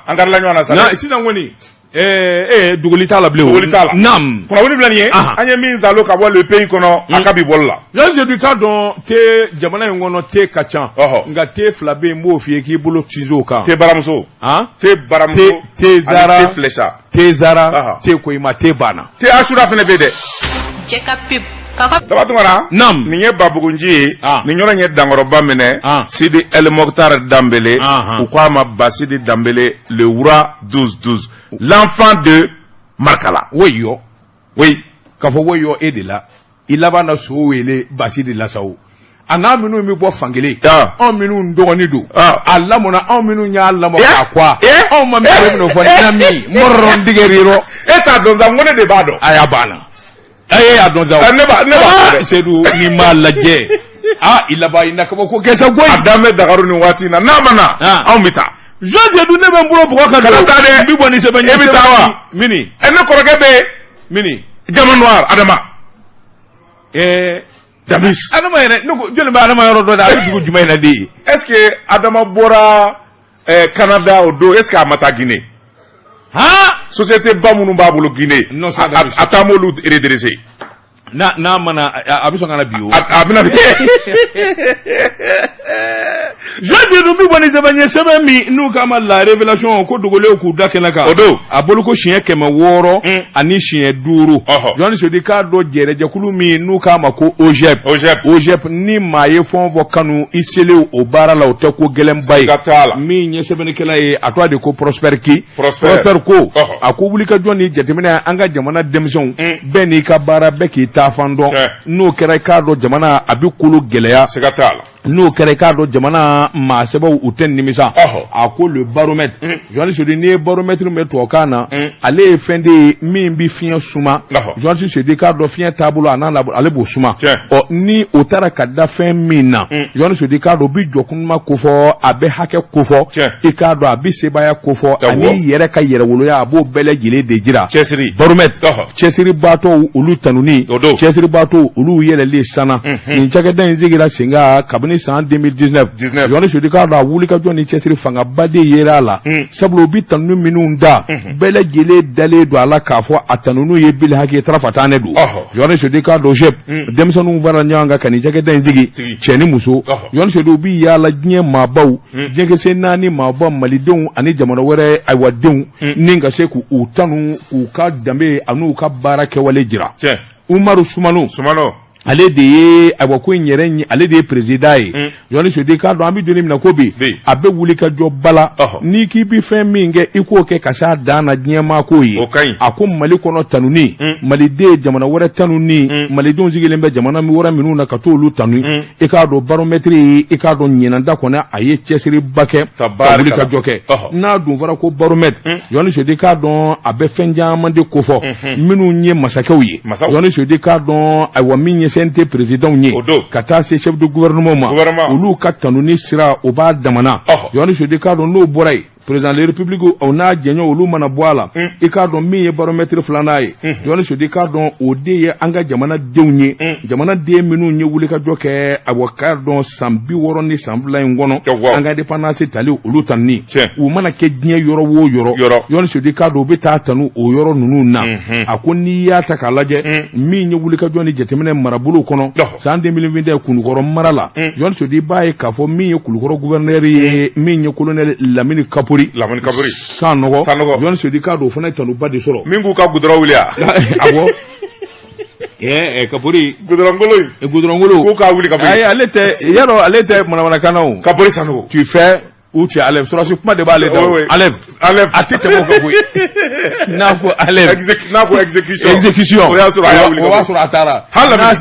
An karila ɲɔgɔn na sa. Sisan kɔni Ee dogoli t'a la bilen dogoli t'a la naam kunnafoni filɛ nin ye an ye min zalo ka bɔ Le Pays kɔnɔ a ka bi bɔli la Jean Seydou k'a dɔn te jamana in kɔnɔ te ka ca nka te fila bɛ yen n b'o f'i ye k'i bolo sinsin o kan te baramuso te baramuso te zara te filɛsa te zara te koyima te banna te asura fana bɛ dɛ cɛ ka pub Daba Tunkara naam nin ye Babugunji ye nin yɔrɔ in ye dankɔrɔba minɛ Sidi El Mokhtar Danbele u ko a ma Basidi Danbele le roi 12 12 l'enfant de Markala woyɔ oui k'a fɔ woyɔ e de la i laban na so wele Basidi la sa o a n'a minnu bɛ bɔ fankelen anw minnu dɔgɔnin don a lamɔna anw minnu y'a lamɔ k'a kuwa anw ma min bɛn'o fɔ nami mɔrɔn tigɛri rɔ e t'a dɔn sa n ko ne de b'a dɔn a y'a banna a ye y'a dɔn sa ne b'a ne b'a dɔn Sedu n'i m'a lajɛ aa i laban i na kabako kɛ sa koyi a dan bɛ Dakaru nin waati in na n'a ma na anw bɛ taa Jean Sedu ne bɛ n bolo bugɔ ka kana taa dɛ n bɛ bɔ ni sɛbɛn ye e bɛ taa wa mini ɛ ne kɔrɔkɛ bɛ yen mini Diamant Noir Adama ɛɛ Damis Adama yɛrɛ ne ko jɔnni bɛ Adama yɔrɔ dɔn dɛ a bɛ dugu jumɛn in na de ye est ce que Adama bɔra Canada o don est ce que a ma taa Guinée han société ba minnu b'a bolo Guinée non ça a taa m'olu redresser n'a n'a mana a bɛ sɔn ka na bi o a bɛna bi Jean Seydou bi bɔ ni sɛbɛn ye sɛbɛn min n'u k'a ma la révélation ko dogolenw k'u da kɛnɛ kan o don a bolo ko siɲɛ 605 Jean Seydou k'a dɔn jɛrɛjɛkulu min n'u k'a ma ko OGEP OGEP OGEP ni maa ye fɛn o fɛn kanu i selen o baara la o tɛ ko gɛlɛnba ye siga t'a la min ye sɛbɛnnikɛla ye a tɔgɔ de ko Prosper Ki Prosper ko a ko wulikajɔ ni jateminɛ an ka jamana denmisɛnw bɛɛ n'i ka baara bɛɛ k'i taafan dɔn n'o kɛra i k'a dɔn jamana a bɛ kolo gɛlɛya siga t'a la n'o kɛra i k'a dɔn jamana maa sɛbɛw u tɛ nimisa a ko le baromètre Journaliste Seydou n'i ye baromètre mɛn tubabukan na ale ye fɛn de ye min bɛ fiɲɛ suma Journaliste Seydou k'a dɔn fiɲɛ taabolo a n'a ale b'o suma ɔ ni o taara ka da fɛn min na Journaliste Seydou k'a dɔn o bɛ jɔkunma kofɔ a bɛ hakɛ kofɔ i k'a dɔn a bɛ sebaaya kofɔ ani yɛrɛ ka yɛrɛwoloya a b'o bɛɛ lajɛlen de jira cɛsiri baromètre cɛsiribaatɔw olu tanuni cɛsiribaatɔw olu yɛlɛlen sanna nin cakɛda in sigira sen kan kabini san 2019 Journaliste Seydou k'a dɔn a wulikajɔ ni cɛsiri fangaba de yera a la sabula u bɛ tanuni minnu da bɛɛ lajɛlen dalen don a la k'a fɔ a tanuni ye bil hakɛ tarafatanɛ don Journaliste Seydou k'a dɔn OGEP denmisɛnninw farala ɲɔgɔn kan ka nin cakɛda in sigi cɛ ni muso Journaliste Seydou u bɛ yaala diɲɛ maabaw diɲɛ kese naani maaba malidenw ani jamana wɛrɛ ayiwa denw ni ka se k'u tanu k'u ka danbe an'u ka baara kɛwale jira Umaru Sumano ale de ye ayiwa ko in yɛrɛ ale de ye président ye Journaliste Seydou k'a dɔn an bɛ don min na ko bi a bɛ wuli ka jɔ bala n'i k'i bɛ fɛn min kɛ i k'o kɛ ka s'a dan na diɲɛmaa k'o ye a ko Mali kɔnɔ tanuni maliden jamana wɛrɛ tanuni malidenw sigilen bɛ jamana wɛrɛ minnu na ka t'olu tanu i k'a dɔn baromètre i k'a dɔn ɲinan ta kɔnɔ a ye cɛsiriba kɛ ka wuli ka jɔ kɛ n'a dun fɔra ko baromètre Journaliste Seydou k'a dɔn a bɛ fɛn caman de kofɔ minnu ye masakɛw ye Journaliste Seydou k'a dɔn ayiwa min ye CNT présidentw ye ka taa se chef de gouvernement ma olu ka tanuni sira o b'a damana Journaliste Seydou k'a dɔn n'o bɔra yen président de la république o n'a jɛɲɔgɔn olu mana bɔ a la i k'a dɔn min ye baromètre filanan ye Journaliste Seydou k'a dɔn o de ye an ka jamanadenw ye jamanaden minnu ye wulikajɔ kɛ awa k'a dɔn san 62 in kɔnɔ an ka indépendance tali olu tanuni u mana kɛ diɲɛ yɔrɔ o yɔrɔ Journaliste Seydou k'a dɔn u bɛ taa tanu o yɔrɔ ninnu na a ko n'i y'a ta k'a lajɛ min ye wulikajɔ ni jateminɛ marabolo kɔnɔ san 2021 Kulukɔrɔ mara la Journaliste Seydou i b'a ye k'a fɔ min ye Kulukɔrɔ gouverneur ye min ye colonel Lamini Kapori Lamini Kapori Sanɔgɔ Sanɔgɔ Journaliste Seydou k'a dɔn o fana ye tanuba de sɔrɔ min k'u ka goudron wuli a awɔ Kapori goudron kolon in goudron kolon k'u k'a wuli ka bɔ ayi ale tɛ yarɔ ale tɛ manamanakan na o Kapori Sanogo tu fais ou tu enlèves sɔrɔdasi kuma de b'ale da enlève enlève a tɛ tɛmɛ o kan koyi n'a ko enlève n'a ko exécution exécution o y'a sɔrɔ a y'a wuli o b'a sɔrɔ a taara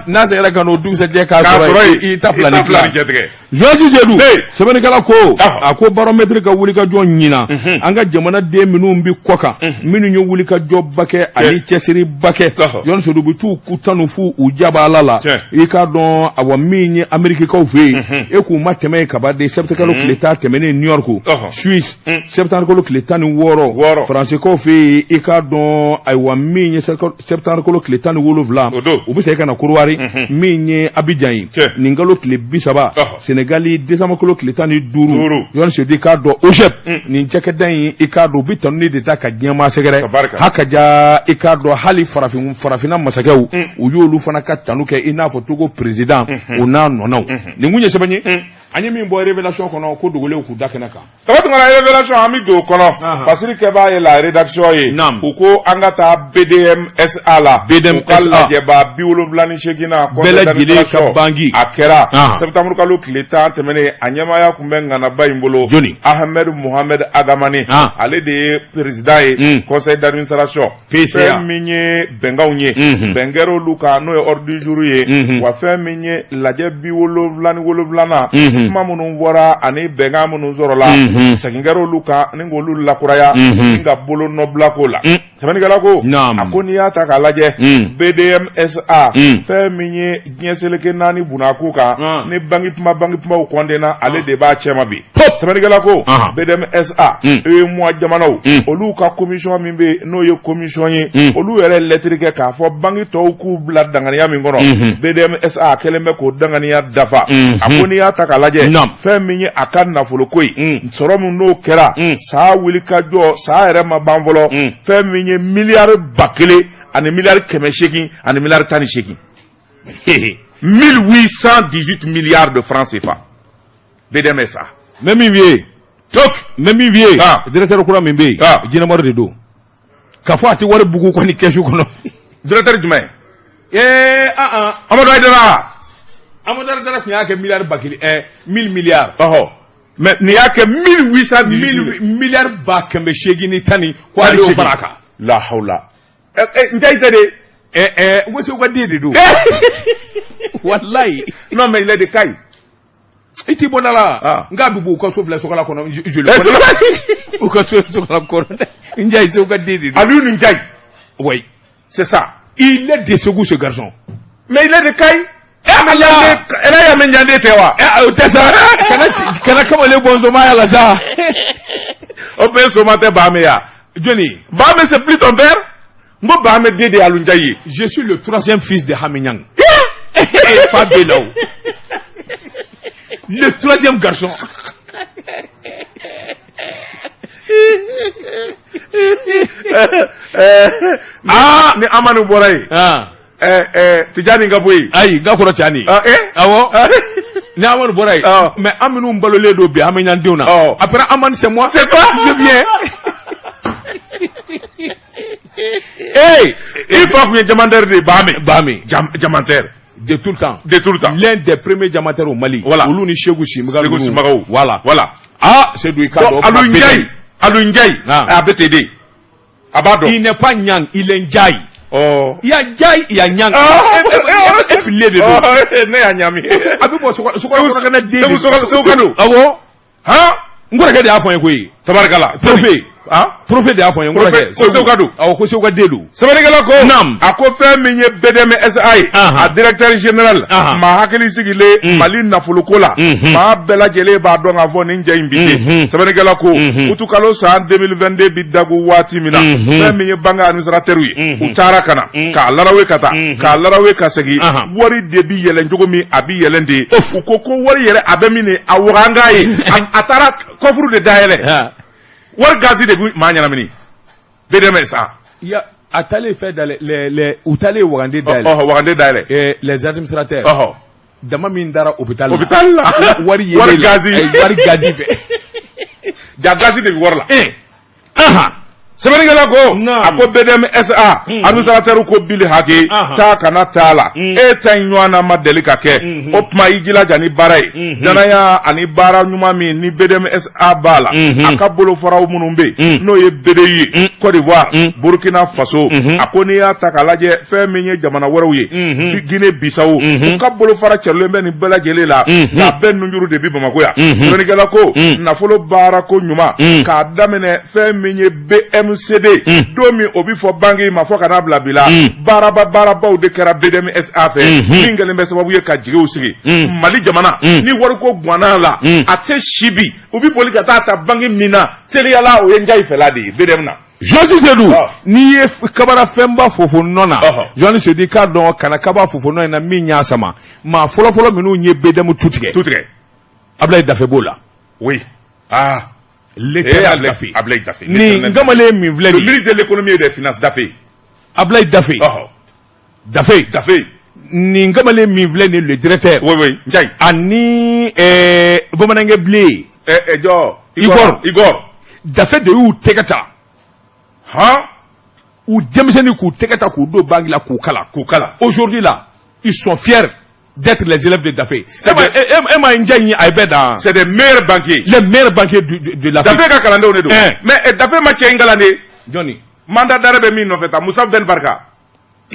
n'a seginna ka n'o dugusɛjɛ k'a sɔrɔ i ta fila ni tila cɛtigɛ Journaliste Seydou sɛbɛnnikɛla ko a ko baromètre ka wulikajɔ ɲinan an ka jamanaden minnu bɛ kɔkan minnu ye wulikajɔba kɛ ani cɛsiriba kɛ Journaliste Seydou bɛ t'u ku tanu f'u u jabaala la i k'a dɔn awa min ye Amerikikaw fɛ yen e k'u ma tɛmɛ yen kaban de septembre kalo tile 10 tɛmɛnen New York Suisse septembre kalo tile 16 Faransikaw fɛ yen i k'a dɔn ayiwa min ye septembre kalo tile 17 u bɛ segin ka na Korowari min ye Abidjan ye nin kalo tile 30 Sénégal Senegali décembre kalo tile 15, Johnny Seydou, i k'a dɔn OGEP nin cakɛda in, i k'a dɔn u bɛ tanuni de ta ka diɲɛmaa sɛgɛrɛ haka ja. I k'a dɔn hali farafin farafinna masakɛw, u y'olu fana ka tanu kɛ, i n'a fɔ Togo président o n'a nɔnaw. Nin kun ye sɛbɛn ye an ye min bɔ Révélation kɔnɔ, ko dogolenw k'u da kɛnɛ kan. Kaba Tunkara, Révélation, an bɛ don o kɔnɔ. Fasiri kɛbaa ye la rédaction ye. U ko an ka taa BDMSA la. BDMSA. U ka lajɛba 78nan. Bɛɛ lajɛlen ka banki. A kɛra septembre kalo tile 10 tɛmɛnen. A ɲɛmaaya tun bɛ ŋanaba in bolo. Jɔni? Ahmed Mohamed Agamani. Ale de ye président ye conseil d'administration. PCA. Fɛn min ye bɛnkanw ye, bɛn kɛra olu kan, n'o ye ordre du jour ye. Wa fɛn min ye lajɛ 77nan, kuma minnu fɔra ani bɛnkan minnu sɔrɔla, segin kɛra olu kan ni k'olu lakuraya ni ka bolo nɔbila ko la. Sɛbɛnnikɛla ko a ko n'i y'a ta k'a lajɛ, BDMSA, fɛn min ye diɲɛ seleke naani bunakun kan, ni banki kuma banki kumaw kɔndenna, ale de b'a cɛma bi. Sɛbɛnnikɛla ko BDMSA, UEMOA jamanaw, olu ka commission min bɛ yen, n'o ye commission ye, olu yɛrɛ lɛtiri kɛ k'a fɔ banki tɔw k'u bila danganiya min kɔnɔ, BDMSA kɛlen bɛ k'o danganiya dafa. A ko n'i y'a ta k'a lajɛ, fɛn min ye a ka nafoloko ye, sɔrɔ min n'o kɛra saa wuli ka jɔ, saa yɛrɛ ma ban fɔlɔ, fɛn min ye miliyari 1000 ani miliyari 800 ani miliyari 18, 1818 milliards de francs CFA, BDMSA. N bɛ min f'i ye Tok. N bɛ min f'i ye, directeur kura min bɛ yen, jinɛmɔri de don, k'a fɔ a tɛ wari bugu kɔni kɛsu kɔnɔ. Directeur jumɛn? Ee, an an Amadou Haidara. Amadou Haidara tun y'a kɛ miliyari 1000, 1000 milliards. Ɔhɔ, mais nin y'a kɛ 1818. Miliyari 810 ni ko ale y'o fara a kan. La hawla. Njayi tɛ de. Ɛ ɛ n ko Segu ka den de don, walayi. Non, mais il est de Kayes. I t'i bɔ da la. N k'a bɛ bɔ u ka so filɛ Sokala kɔnɔ, je le connais, u ka so Sokala kɔnɔ. Njayi, Segu ka den de don. Aliou Ndiaye. Oui. C'est ça. Il est de Segu, ce garçon. Mais il est de Kayes. Eh Allah. Ela ya men jande tɛ wa? Eh, o tɛ sa, kana kana kamalen bɔ nsomaya la sa. O bɛɛ soma tɛ Baame ya. Jɔnni? Baame, c'est plus ton père. N ko Baame den de ye Aliou Ndiaye ye. Je suis le troisième fils de Hami Niang. Fa bɛ la o. Le troisième garçon. Ah, ni Amadu bɔra yen. Tijani ka bɔ yen. Ayi, n ka kɔrɔ Tijani. Awɔ. Ni Amadu bɔra yen. Mais an minnu balolen don bi Hami Niang denw na. Après Amadu, c'est moi. C'est toi. Je viens. Hey! I fa tun ye diamantaire de ye, Baame. Baame. Diamantaire. De tout le temps. De tout le temps. L'un des premiers diamantaires au Mali. Voilà. Olu ni Segu Simagaw. Segu Simagaw. Voilà. Voilà. Ah, Seydou, i k'a dɔn. Aliou Ndiaye. Aliou Ndiaye. A bɛ ten de. A b'a dɔn. Il n'est pas Niang, il est Ndiaye. Oh. Il y a Ndiaye, il y a Niang. E fililen de don. Ne y'a ɲami. A bɛ bɔ Sokala kɔnɔ den de. Segu Segu ka don. Awɔ. Han. N kɔrɔkɛ de y'a fɔ n ye koyi. Tabarikala. Trophée. Ah. Trophée de y'a fɔ n ye, n kɔrɔkɛ. Ko Segu ka don. Awɔ, ko Segu ka den don. Sɛbɛnnikɛla ko. Naam. A ko fɛn min ye BDMSA ye. A directeur général. Maa hakili sigilen Mali nafoloko la. Maa bɛɛ lajɛlen b'a dɔn k'a fɔ nin cɛ in bi se. Sɛbɛnnikɛla ko. Utukalo san 2022 bi dagu waati min na. Fɛn min ye banque administrateur ye. U taara ka na. K'a larawe ka taa. K'a larawe ka segin. Wari de bi yɛlɛn cogo min, a bi yɛlɛn de. U ko ko wari yɛrɛ a bɛ min de, a waga an k'a ye. A taara coffre de dayɛlɛ. Wari gazi de bi maa ɲɛnamini. BDMSA. Ya, a taalen fɛn dayɛlɛ, les u taalen wagande dayɛlɛ. Ɔhɔ, wagande dayɛlɛ. Les administrateurs. Ɔhɔ. Dama min dara hôpital la. Hôpital la. Wari yelen. Wari gazi. Wari gazi fɛ. Ja, gazi de bi wari la. Ahan. Sɛbɛnnikɛla ko a ko BDMSA administrateur ko bili hake taa kana taa la, e ta in ɲɔgɔn na ma deli ka kɛ. O tuma i jilaja ni baara ye, danaya ani baara ɲuman min ni BDMSA b'a la, a ka bolofaraw minnu bɛ yen, n'o ye BDI ye, Côte d'Ivoire, Burkina Faso. A ko n'i y'a ta k'a lajɛ, fɛn min ye jamana wɛrɛw ye, Guinée Bissau, u ka bolofara cɛlen bɛ nin bɛɛ lajɛlen la, nka bɛɛ nunjuru de bi Bamakɔ yan. Sɛbɛnnikɛla ko nafolo baarako ɲuman, k'a daminɛ fɛn min ye BMCD don min o bɛ fɔ banque ma, fɔ ka n'a bila bi la, baaraba baarabaw de kɛra BDMSA fɛ, min kɛlen bɛ sababu ye ka jigiw sigi Mali jamana. Ni wariko ganna la, a tɛ si bi, u bɛ boli ka taa ta banque min na teliyala, o ye Njayi fɛla de ye BDM na. Josi Sedu, n'i ye kabara fɛnba fofo nɔ na, Johnny Sedu, i k'a dɔn kana kaba fofo nɔ in na min y'a sama, maa fɔlɔfɔlɔ minnu ye BDM tu tigɛ. Tu tigɛ. Ablaye Dafe b'o la. Oui. Ah. L'éternel Dafe. Ablaye Dafe. Nin kamalen min filɛ nin. Le ministre de l'économie et des finances Dafe. Ablaye Dafe. Ɔhɔ. Dafe. Dafe. Nin kamalen min filɛ nin le directeur. Oui oui. Njayi. Ani bamanankɛ bilen. Jɔ. Igor. Igor. Dafe de y'u tɛgɛ ta. Han. U denmisɛnnin k'u tɛgɛ ta k'u don banque la k'u kalan. K'u kalan. Aujourd'hui là, ils sont fiers d'être les élèves de Dafe. E ma Njayi a ye bɛɛ dan. C'est des meilleurs banquiers. Les meilleurs banquiers de l'Afrique. Dafe ka kalandenw de don. Mais Dafe ma cɛ in kalan de. Jɔnni. Mandat d'arrêt bɛ min nɔfɛ tan, Musa Ben Barka.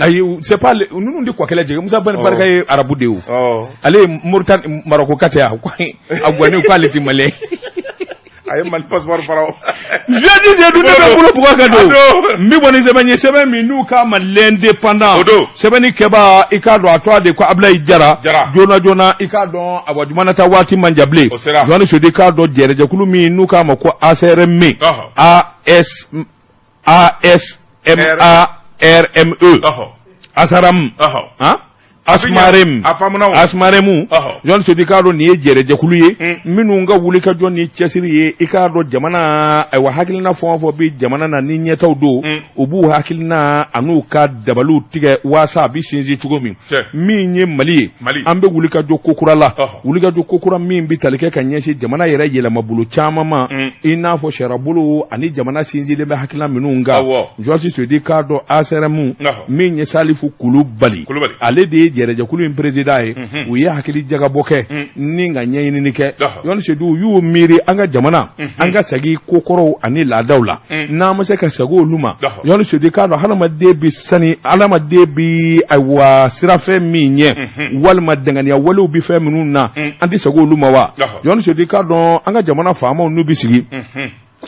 Ayi, c'est pas ninnu de kɔkɛlɛ jigin. Musa Ben Barka ye arabu de ye o. Ale ye Moritani Marɔku ka tɛ yan, a guwanen k'ale tɛ malien. A ye Mali passeport fara o. Jeudi Seydou ne bɛ bolo bugɔ ka don. N bɛ bɔ ni sɛbɛn ye, sɛbɛn min n'u k'a ma l'indépendant. O don. Sɛbɛnni kɛbaa, i k'a dɔn, a tɔgɔ de ko Ablaye Jara. Jara. Joona joona, i k'a dɔn, awa, juma nata waati man jan bilen. O sera. Jooni Seydou, i k'a dɔn, jɛrɛjɛkulu min n'u k'a ma ko ASRM. A S A S M A R M E. Asaram. Han. Asmarem. A faamuna o. Asmaremu. Jɔn Seydou, i k'a dɔn, nin ye jɛrɛjɛkulu ye minnu ka wuli ka jɔ ni cɛsiri ye, i k'a dɔn, jamana, ayiwa, hakilina fɛn o fɛn bɛ jamana na ni ɲɛtaw don, u b'u hakilina an'u ka dabaliw tigɛ waasa a bɛ sinsin cogo min. Min ye Mali ye, an bɛ wuli ka jɔ ko kura la, wuli ka jɔ ko kura min bɛ tali kɛ ka ɲɛsin jamana yɛrɛ yɛlɛmabolo caman ma, i n'a fɔ sariyabolo ani jamana sinsinlen bɛ hakilina minnu kan. Jɔsi Seydou, k'a dɔn, ASRM min ye Salifu Kulubali, ale de ye jɛrɛjɛkulu in président ye. U ye hakili jagabɔ kɛ ni ka ɲɛɲinini kɛ. Jɔni Seydou, u y'u miiri an ka jamana, an ka segin kokɔrɔw ani laadaw la. N'an ma se ka segin olu ma, Jɔni Seydou, k'a dɔn, hadamaden bɛ sani hadamaden bɛ, ayiwa, sirafɛn min ɲɛ walima danganiya walew bɛ fɛn minnu na, an tɛ segin olu ma wa? Jɔni Seydou, k'a dɔn, an ka jamana faamaw n'u bɛ sigi,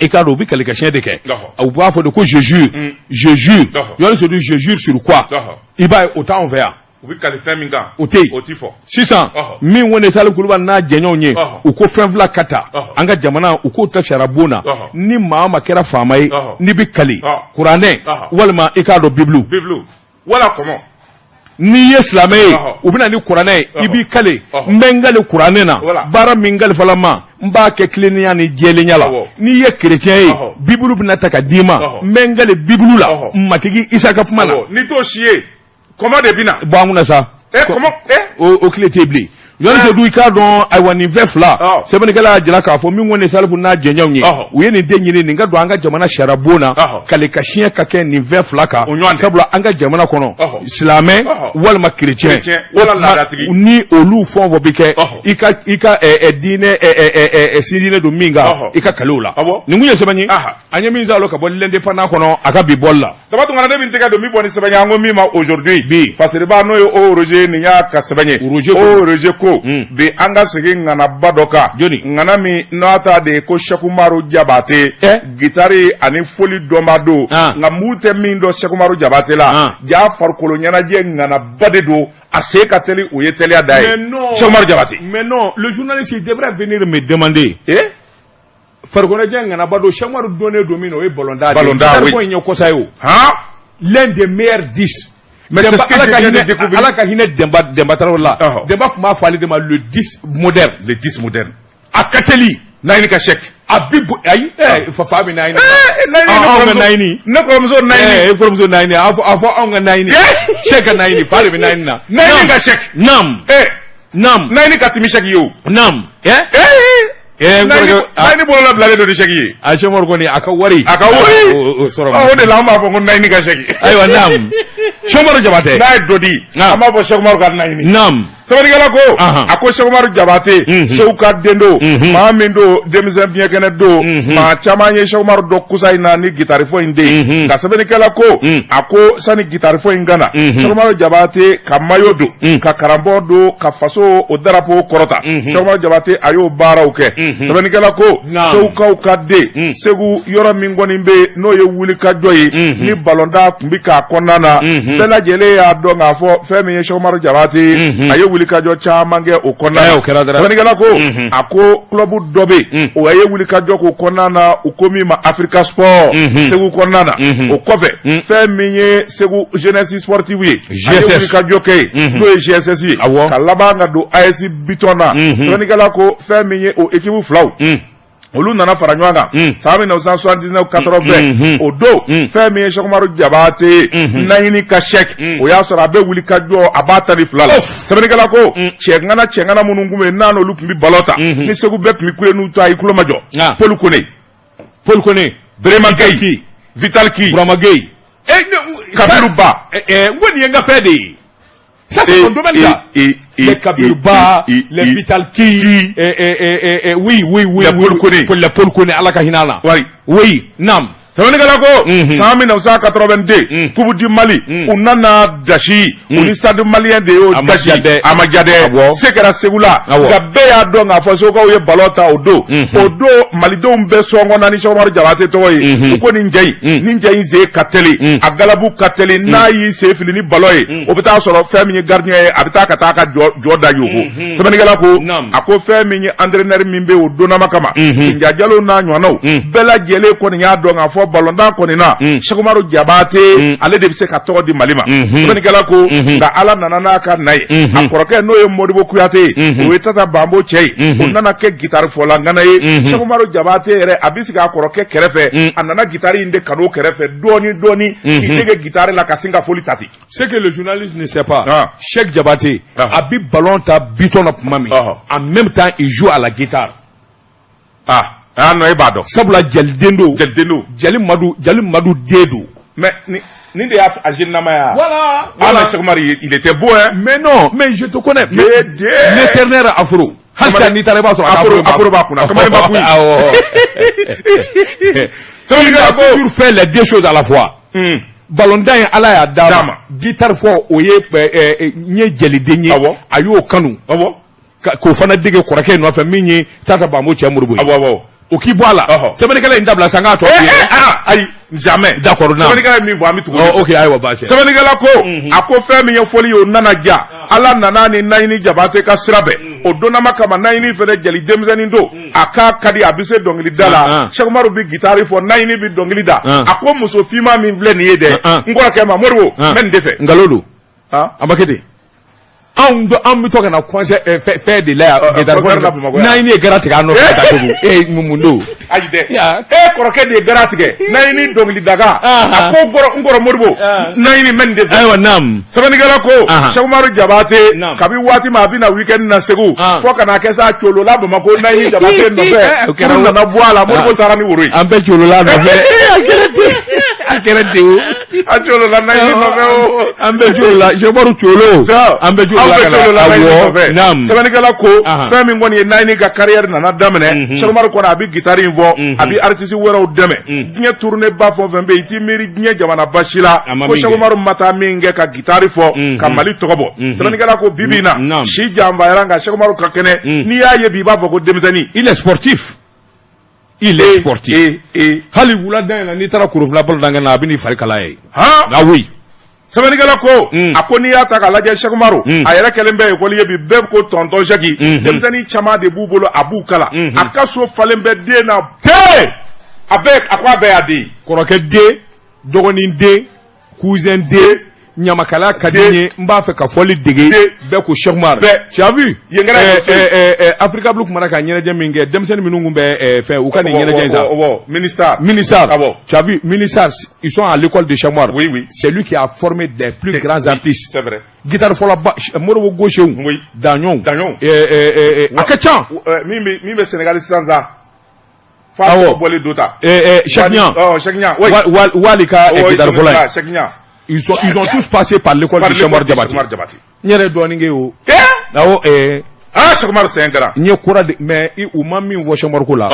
i k'a dɔn, u bɛ kalikasiyɛn de kɛ. U b'a fɔ de ko je jure, je jure. Jɔni Seydou, je jure sur quoi? I b'a ye, o t'anw fɛ yan. U bɛ kali fɛn min kan, o tɛ yen. O ti fɔ. Sisan min kɔni Salifu Kulubali n'a jɛɲɔgɔnw ye, u ko fɛn fila ka ta an ka jamana, u k'o ta sariyabon na. Ni maa o maa kɛra faama ye, n'i bɛ kali, kuranɛ walima, i k'a dɔn, bibulu. Bibulu wala kɔmɔ. N'i ye silamɛ ye, u bɛ na ni kuranɛ ye, i b'i kale: n bɛ n kale kuranɛ na, baara min kalifala n ma, n b'a kɛ tilennenya ni jɛlenya la. N'i ye kerecɛn ye, bibulu bɛna ta ka d'i ma: n bɛ n kale bibulu la, Matigi Isa ka kuma la. N'i t'o si ye, kɔmɔ de bɛ na. Bɔ an kunna sa. Kɔmɔ. O tile tɛ yen bilen. Jɔni Seydou, i k'a dɔn, ayiwa, nin fɛn fila, sɛbɛnnikɛla y'a jira k'a fɔ min kɔni Salifu n'a jɛɲɔgɔnw ye, u ye nin den ɲini, nin ka don an ka jamana sariyabon na, kale ka siɲɛ ka kɛ nin fɛn fila kan, sabula an ka jamana kɔnɔ, silamɛ walima kerecɛn, ni olu fɛn o fɛn bɛ kɛ, i ka diinɛ sinsinnen don min kan, i ka kale o la. Nin kun ye sɛbɛn ye an ye min sɔrɔ ka bɔ l'indépendant kɔnɔ a ka bi bɔli la. Daba Tunkara, ne bɛ n tɛgɛ don min bɔ ni sɛbɛn ye, an ko min ma aujourd'hui. Bi. Fasiriba, n'o ye O Roger, nin y'a ka sɛbɛn ye. Roger. O Roger ko bi an ka segin ŋanaba dɔ kan. Jɔni? Ŋana min n'a ta de ye ko Sɛkumaru Jabate. Gitari ani foli dɔnba don. Nka mun tɛ min dɔn Sɛkumaru Jabate la, ja farikolo ɲɛnajɛ ŋanaba de don, a sen ka teli, o ye teliya da ye. Sɛkumaru Jabate. Mais non, le journaliste, il devrait venir me demander. Eh? Farikoloɲɛnajɛ ŋanaba don, Sɛkumaru donnen don min na, o ye ballon da. Ballon da, oui. Ko in ye kɔsa ye o. Han? L'un des meilleurs 10. Mais c'est ce que Ala ka je viens de hinɛ découvrir. Ala ka hinɛ Demba Tarawele la. Demba tun b'a fɔ ale de ma le 10 moderne. Le 10 moderne. A ka teli. Nayini ka chèque. A bi bo ayi fa bɛ Nayini. Nayini. Anw ka Nayini. Ne kɔrɔmuso Nayini. E kɔrɔmuso Nayini, a fɔ anw ka Nayini. Chèque ka Nayini, fa de bɛ Nayini na. Nayini ka chèque. Naam. Naam. Nayini ka timi chèque ye o. Naam. Nayini bolola bilalen don ni chèque ye. A Sɛkumaru kɔni, a ka wari. A ka wari. O sɔrɔ. O de la an b'a fɔ ko Nayini ka chèque. Ayiwa, naam. Sɛkumaru Jabate. N'a ye dɔ di, an b'a fɔ Sɛkumaru ka Nayini. Naam. Sɛbɛnnikɛla ko, a ko Sɛkumaru Jabate, Segu ka den don, maa min don denmisɛn biɲɛkɛnɛ don, maa caman ye Sɛkumaru dɔn kusa in na ni gitarifɔ in de ye. Nka sɛbɛnnikɛla ko, a ko sani gitarifɔ in ka na, Sɛkumaru Jabate ka maillot don, ka karanbɔ don, ka faso o drapeau kɔrɔta. Sɛkumaru Jabate, a y'o baaraw kɛ. Sɛbɛnnikɛla ko, Segukaw ka den, Segu yɔrɔ min kɔni bɛ yen n'o ye wulikajɔ ye, ni balontan tun bɛ k'a kɔnɔna na, bɛɛ lajɛlen y'a dɔn k'a fɔ fɛn min ye Sɛkumaru Jabate, a ye wulikajɔ caman kɛ o kɔnɔna na. O kɛra dɛrɛ. Sɛbɛnnikɛla ko a ko club dɔ bɛ yen, o ye wulikajɔ k'o kɔnɔna na, u ko min ma Africa Sport Segu kɔnɔna na. O kɔfɛ, fɛn min ye Segu jeunesse sportive ye, a ye wulikajɔ kɛ yen, n'o ye GSS ye, ka laban ka don AS Biton na. Sɛbɛnnikɛla ko fɛn min ye o équipe filaw, olu nana fara ɲɔgɔn kan san 1979 80. O don, fɛn min ye Sɛkumaru Jabate, Naɲini ka Sɛk, o y'a sɔrɔ a bɛ wuli ka jɔ, a b'a 12 la. Sɛbɛnnikɛla ko cɛŋana cɛŋana minnu tun bɛ yen, n'a n'olu tun bɛ balon ta, ni Segu bɛɛ tun bɛ kule n'u ta, i tulo majɔ: Paul Kone. Paul Kone. Berema Gueye, Vital Ki. Burama Gueye. Kabiru Ba. N ko nin ye n ka fɛn de ye. Ça, c'est mon domaine, ça. Les Kabiruba, les Vital Ki, oui, oui, oui. Les oui, Paul Kone. Les Paul Kone, Ala ka hinɛ a la. Oui. Oui, naam. Sɛbɛnnikɛla ko san 1982, Coupe du Mali, u nana dasi, u ni Stade Malien de y'o A ma dasi. diya dɛ. A ma diya dɛ. Se kɛra Segu la. Nka bɛɛ y'a dɔn k'a fɔ Segukaw ye balon ta o don. O don, Malidenw bɛɛ sɔngɔ ni Sɛkumaru Jabate tɔgɔ ye. U ko nin cɛ in, nin cɛ in sen ka teli, a galabu ka teli, n'a y'i sen fili ni balon ye, o bɛ taa sɔrɔ fɛn min ye gardien ye, a bɛ taa ka taa ka jɔ jɔ da yogo. Sɛbɛnnikɛla ko a ko fɛn min ye entraîneur min bɛ o donnama kama, Nja Jalo n'a ɲɔgɔnnaw bɛɛ lajɛlen kɔni y'a dɔn k'a fɔ balontan kɔni na, Sɛkumaru Jabate, ale de bɛ se ka tɔgɔ di Mali ma. Sɛbɛnnikɛla ko nka Ala nana n'a ka na ye, a kɔrɔkɛ, n'o ye Modibo Kuyate ye, o ye Tata Banbo cɛ ye, o nana kɛ gitari fɔla ŋana ye. Sɛkumaru Jabate yɛrɛ, a bɛ sigi a kɔrɔkɛ kɛrɛfɛ, a nana gitari in de kanu o kɛrɛfɛ dɔɔni dɔɔni, k'i dege gitari la ka sin ka foli ta ten. Ce que le journaliste ne sait pas, Ah. Cheikh Diabaté, Ah. a bi ballon ta Biton na tuma min, Ah. en même temps il joue à la guitare. Ah ah non, e b'a dɔn. Sabula jaliden don. Jaliden don. Jali Madu, Jali Madu den don. Mais nin de y'a a jeune nama ya. Voilà. Ah mais Sɛkumaru, il était beau, hein. Mais non, mais je te connais. Dédé. L'éternel afro. Halisa n'i taara i b'a sɔrɔ a ka Afro b'a kunna, kamalen b'a kun. Awɔ. Il Sɛbɛnnikɛla a ko toujours fait les deux choses à la fois. Ballontan ye, Ala y'a d'a D'a ma. ma. Guitare fɔ, o ye n ye jeliden ye. A y'o kanu. K'o fana dege kɔrɔkɛ nɔfɛ min ye Tata Bambo cɛ Moribo ye. Awɔ awɔ. O k'i bɔ a la. Sɛbɛnnikɛla in dabila sa, n k'a tɔ f'i ye. Ah ayi, jamais. D'accord, naam. Sɛbɛnnikɛla ye min fɔ, an bɛ tugu o de Ɔ, ok, ayiwa, baasi tɛ. Sɛbɛnnikɛla ko a ko fɛn min ye fɔli ye, o nana ja, Ala nana ni Naɲini Jabate ka sira bɛn o donnama kama. Naɲini fɛnɛ jeli denmisɛnnin don, a k'a ka di, a bɛ se dɔnkili da la. Sɛkumaru bɛ gitari fɔ, Naɲini bɛ dɔnkili da. A ko muso finman min filɛ nin ye dɛ, n kɔrɔkɛ ma, Moribo, n bɛ nin de fɛ. Nkalon don. Ah. A ma kɛ ten. Anw dɔ an bɛ to ka na concert fɛn de la yan. Guitare fɔ Concert la Bamakɔ yan. Naɲini ye gara tigɛ a nɔfɛ ka taa Segu. E mun don? Ayi dɛ. Ya. E kɔrɔkɛ de ye gara tigɛ Naɲini dɔnkili daga. A ko n kɔrɔ Moribo, Naɲini, n bɛ nin de fɛ. Ayiwa, naam. Sɛbɛnnikɛla ko Sɛkumaru Jabate, kabi waati min a bɛ na week-end na Segu, fo ka n'a kɛ sa colola Bamakɔ Naɲini Jabate nɔfɛ. O kɛra Furu o. nana bɔ a la, Moribo taara ni woro ye. An bɛɛ colola a nɔfɛ. A kɛra ten. A kɛra ten o. A colola Naɲini nɔfɛ o. An bɛɛ colola Sɛkumaru colo. An bɛɛ colola Aw ka bɛɛ na. colola Naɲini Awɔ. nɔfɛ. Naam. Sɛbɛnnikɛla ko fɛn min kɔni ye Naɲini ka carrière nana daminɛ, Sɛkumaru kɔni a bɛ guitare in fɔ, a bɛ artiste wɛrɛw dɛmɛ. Diɲɛ tournée ba fɛn o fɛn bɛ yen, i t'i miiri diɲɛ jamanaba si la A ma ko min kɛ. Sɛkumaru ma taa min kɛ ka guitare fɔ ka Mali tɔgɔ bɔ. Sɛbɛnnikɛla ko bi bi in na, si janfayara, nka Sɛkumaru ka kɛnɛ, n'i y'a ye bi, i b'a fɔ ko denmisɛnnin. Il est sportif. Il est sportif. E Hali wulada in na, n'i taara Korofina balontan na, a bɛ n'i fari kalaya ye. Han. Ah oui. Sɛbɛnnikɛla ko a ko n'i y'a ta k'a lajɛ, Sɛkumaru a yɛrɛ kɛlen bɛ ekɔli ye bi, bɛɛ ko tonton Sɛki. Denmisɛnnin caman de b'u bolo, a b'u kala, a ka so falen bɛ den na tee, a bɛɛ, a ko a bɛɛ y'a den ye. Kɔrɔkɛ den, dɔgɔnin den, cousin den, ɲamakalaya ka di n ye, n b'a fɛ ka fɔli dege. Den. Bɛɛ ko Cheikh Umar. Bɛɛ. Tu as vu? Yen kɛra ekɔliso ye. Africa Blue kumana ka ɲɛnajɛ min kɛ, denmisɛnnin minnu tun bɛ fɛn u ka nin ɲɛnajɛ in sa. Wɔ ministre. Minisar. Ah bon. Tu as vu, Minisar, ils sont à l'école de Cheikh Umar. Oui, oui. C'est lui qui a formé des plus grands artistes. C'est vrai. Guitare fɔla ba, Moribo Gauchew. Oui. Daɲɔnw. Daɲɔnw. A ka ca. Min bɛ Sénégal sisan sa, f'a tɔgɔ bɔlen do ta. Cheikh Niang. Ɔ, Cheikh Niang, oui. Wali ka guitare fɔla ye. Cheikh Niang. Ils ont tous passé par l'école Par de Cheikh Umar l'école de Diabaté. Cheikh Umar Diabaté. N yɛrɛ ye dɔɔnin kɛ o. Eh. Awɔ. Ah, Cheikh Umar, c'est un grand. N ye kura de, mais u ma min fɔ Cheikh Umar ko la.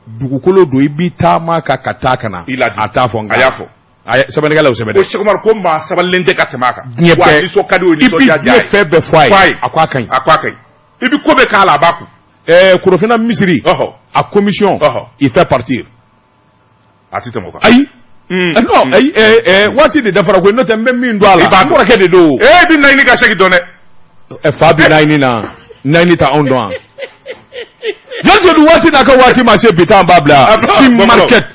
Dugukolo don, i b'i taama ka taa ka na. Il a dit. A t'a fɔ nka. A y'a fɔ. A ye sɛbɛnnikɛla y'o sɛbɛn Ko dɛ. Cheikh Umar ko maa sabalilen tɛ ka tɛmɛ a kan. Diɲɛ Wa bɛɛ. nisɔn ka di o ye, I bi nisɔndiya diya diɲɛ ye. fɛn bɛɛ fɔ a Fɔ a ye. ye. A ko a ka ɲi. A ko a ka ɲi. I bi ko bɛɛ k'a la, a b'a kun. Korofina misiri. A commission. Il fait partir. A ti tɛmɛ o kan. Ayi. Non, ayi, waati de dafara koyi, n'o tɛ n bɛ min don a la. I b'a N dɔn. kɔrɔkɛ de don. Eh, i bi Naɲini ka Sɛki dɔn dɛ. Fa bɛ naani na naani ta anw dɔn wa Sedu waati n'a ka waati ma se bi taa b'a bila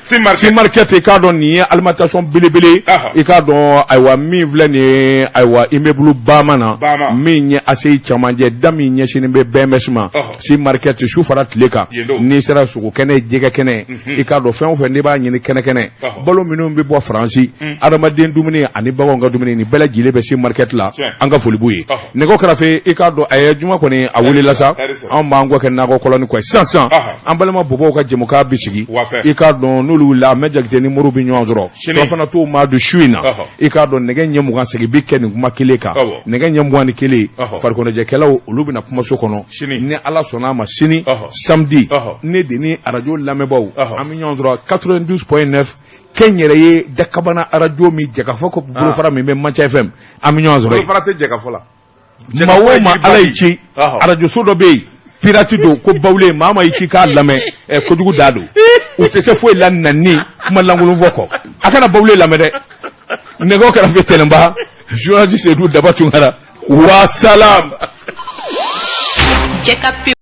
si market i k'a dɔn nin ye alimentation belebele i k'a dɔn ayiwa min filɛ nin ye ayiwa immeuble Bama na min ye ACI camancɛ da min ɲɛsinnen bɛ BMS ma si market su fara tile kan n'i sera sogo kɛnɛ jɛgɛ kɛnɛ i k'a dɔn fɛn o fɛn n'i b'a ɲini kɛnɛ kɛnɛ balo minnu bɛ bɔ Faransi adamaden dumuni ani baganw ka dumuni nin bɛɛ lajɛlen bɛ si market la an ka foli b'u ye nɛgɛ karafe i k'a dɔn a ye juma kɔni a wulila sa anw b'an kɔ kɛ nakɔ kɔlɔni kɔ sisan sisan an balima bɔbɔw ka jɛmukan bɛ sigi i k'a dɔn n'olu wulila a mɛ Jakite ni Moriw bɛ ɲɔgɔn sɔrɔ surafana to maa don su in na i k'a dɔn nɛgɛ ɲɛ 20 segin bɛ kɛ nin kuma kelen kan nɛgɛ ɲɛ 21 farikɔnɔjɛkɛlaw olu bɛna kumaso kɔnɔ ni Ala sɔnna a ma sini samedi ne de ni arajo lamɛnbaaw an bɛ ɲɔgɔn sɔrɔ 92.9 kɛnyɛrɛye dakabana arajo min jɛkafɔ ko bolofara min bɛ Manca FM an bɛ ɲɔgɔn sɔrɔ yen. Bolofara tɛ jɛkafɔ la. Maa o maa Ala y'i ci arajoso dɔ bɛ yen pirate don ko Bawule maa maa y'i ci k'a lamɛn ɛ kojugu da don u tɛ se foyi la nani kuma lankolon fɔ kɔ a kana Bawule lamɛn dɛ nɛgɛw kɛrɛfɛ Tɛnɛnba journaliste Sedu Daba Tunkara wa salam. Jɛ ka pub.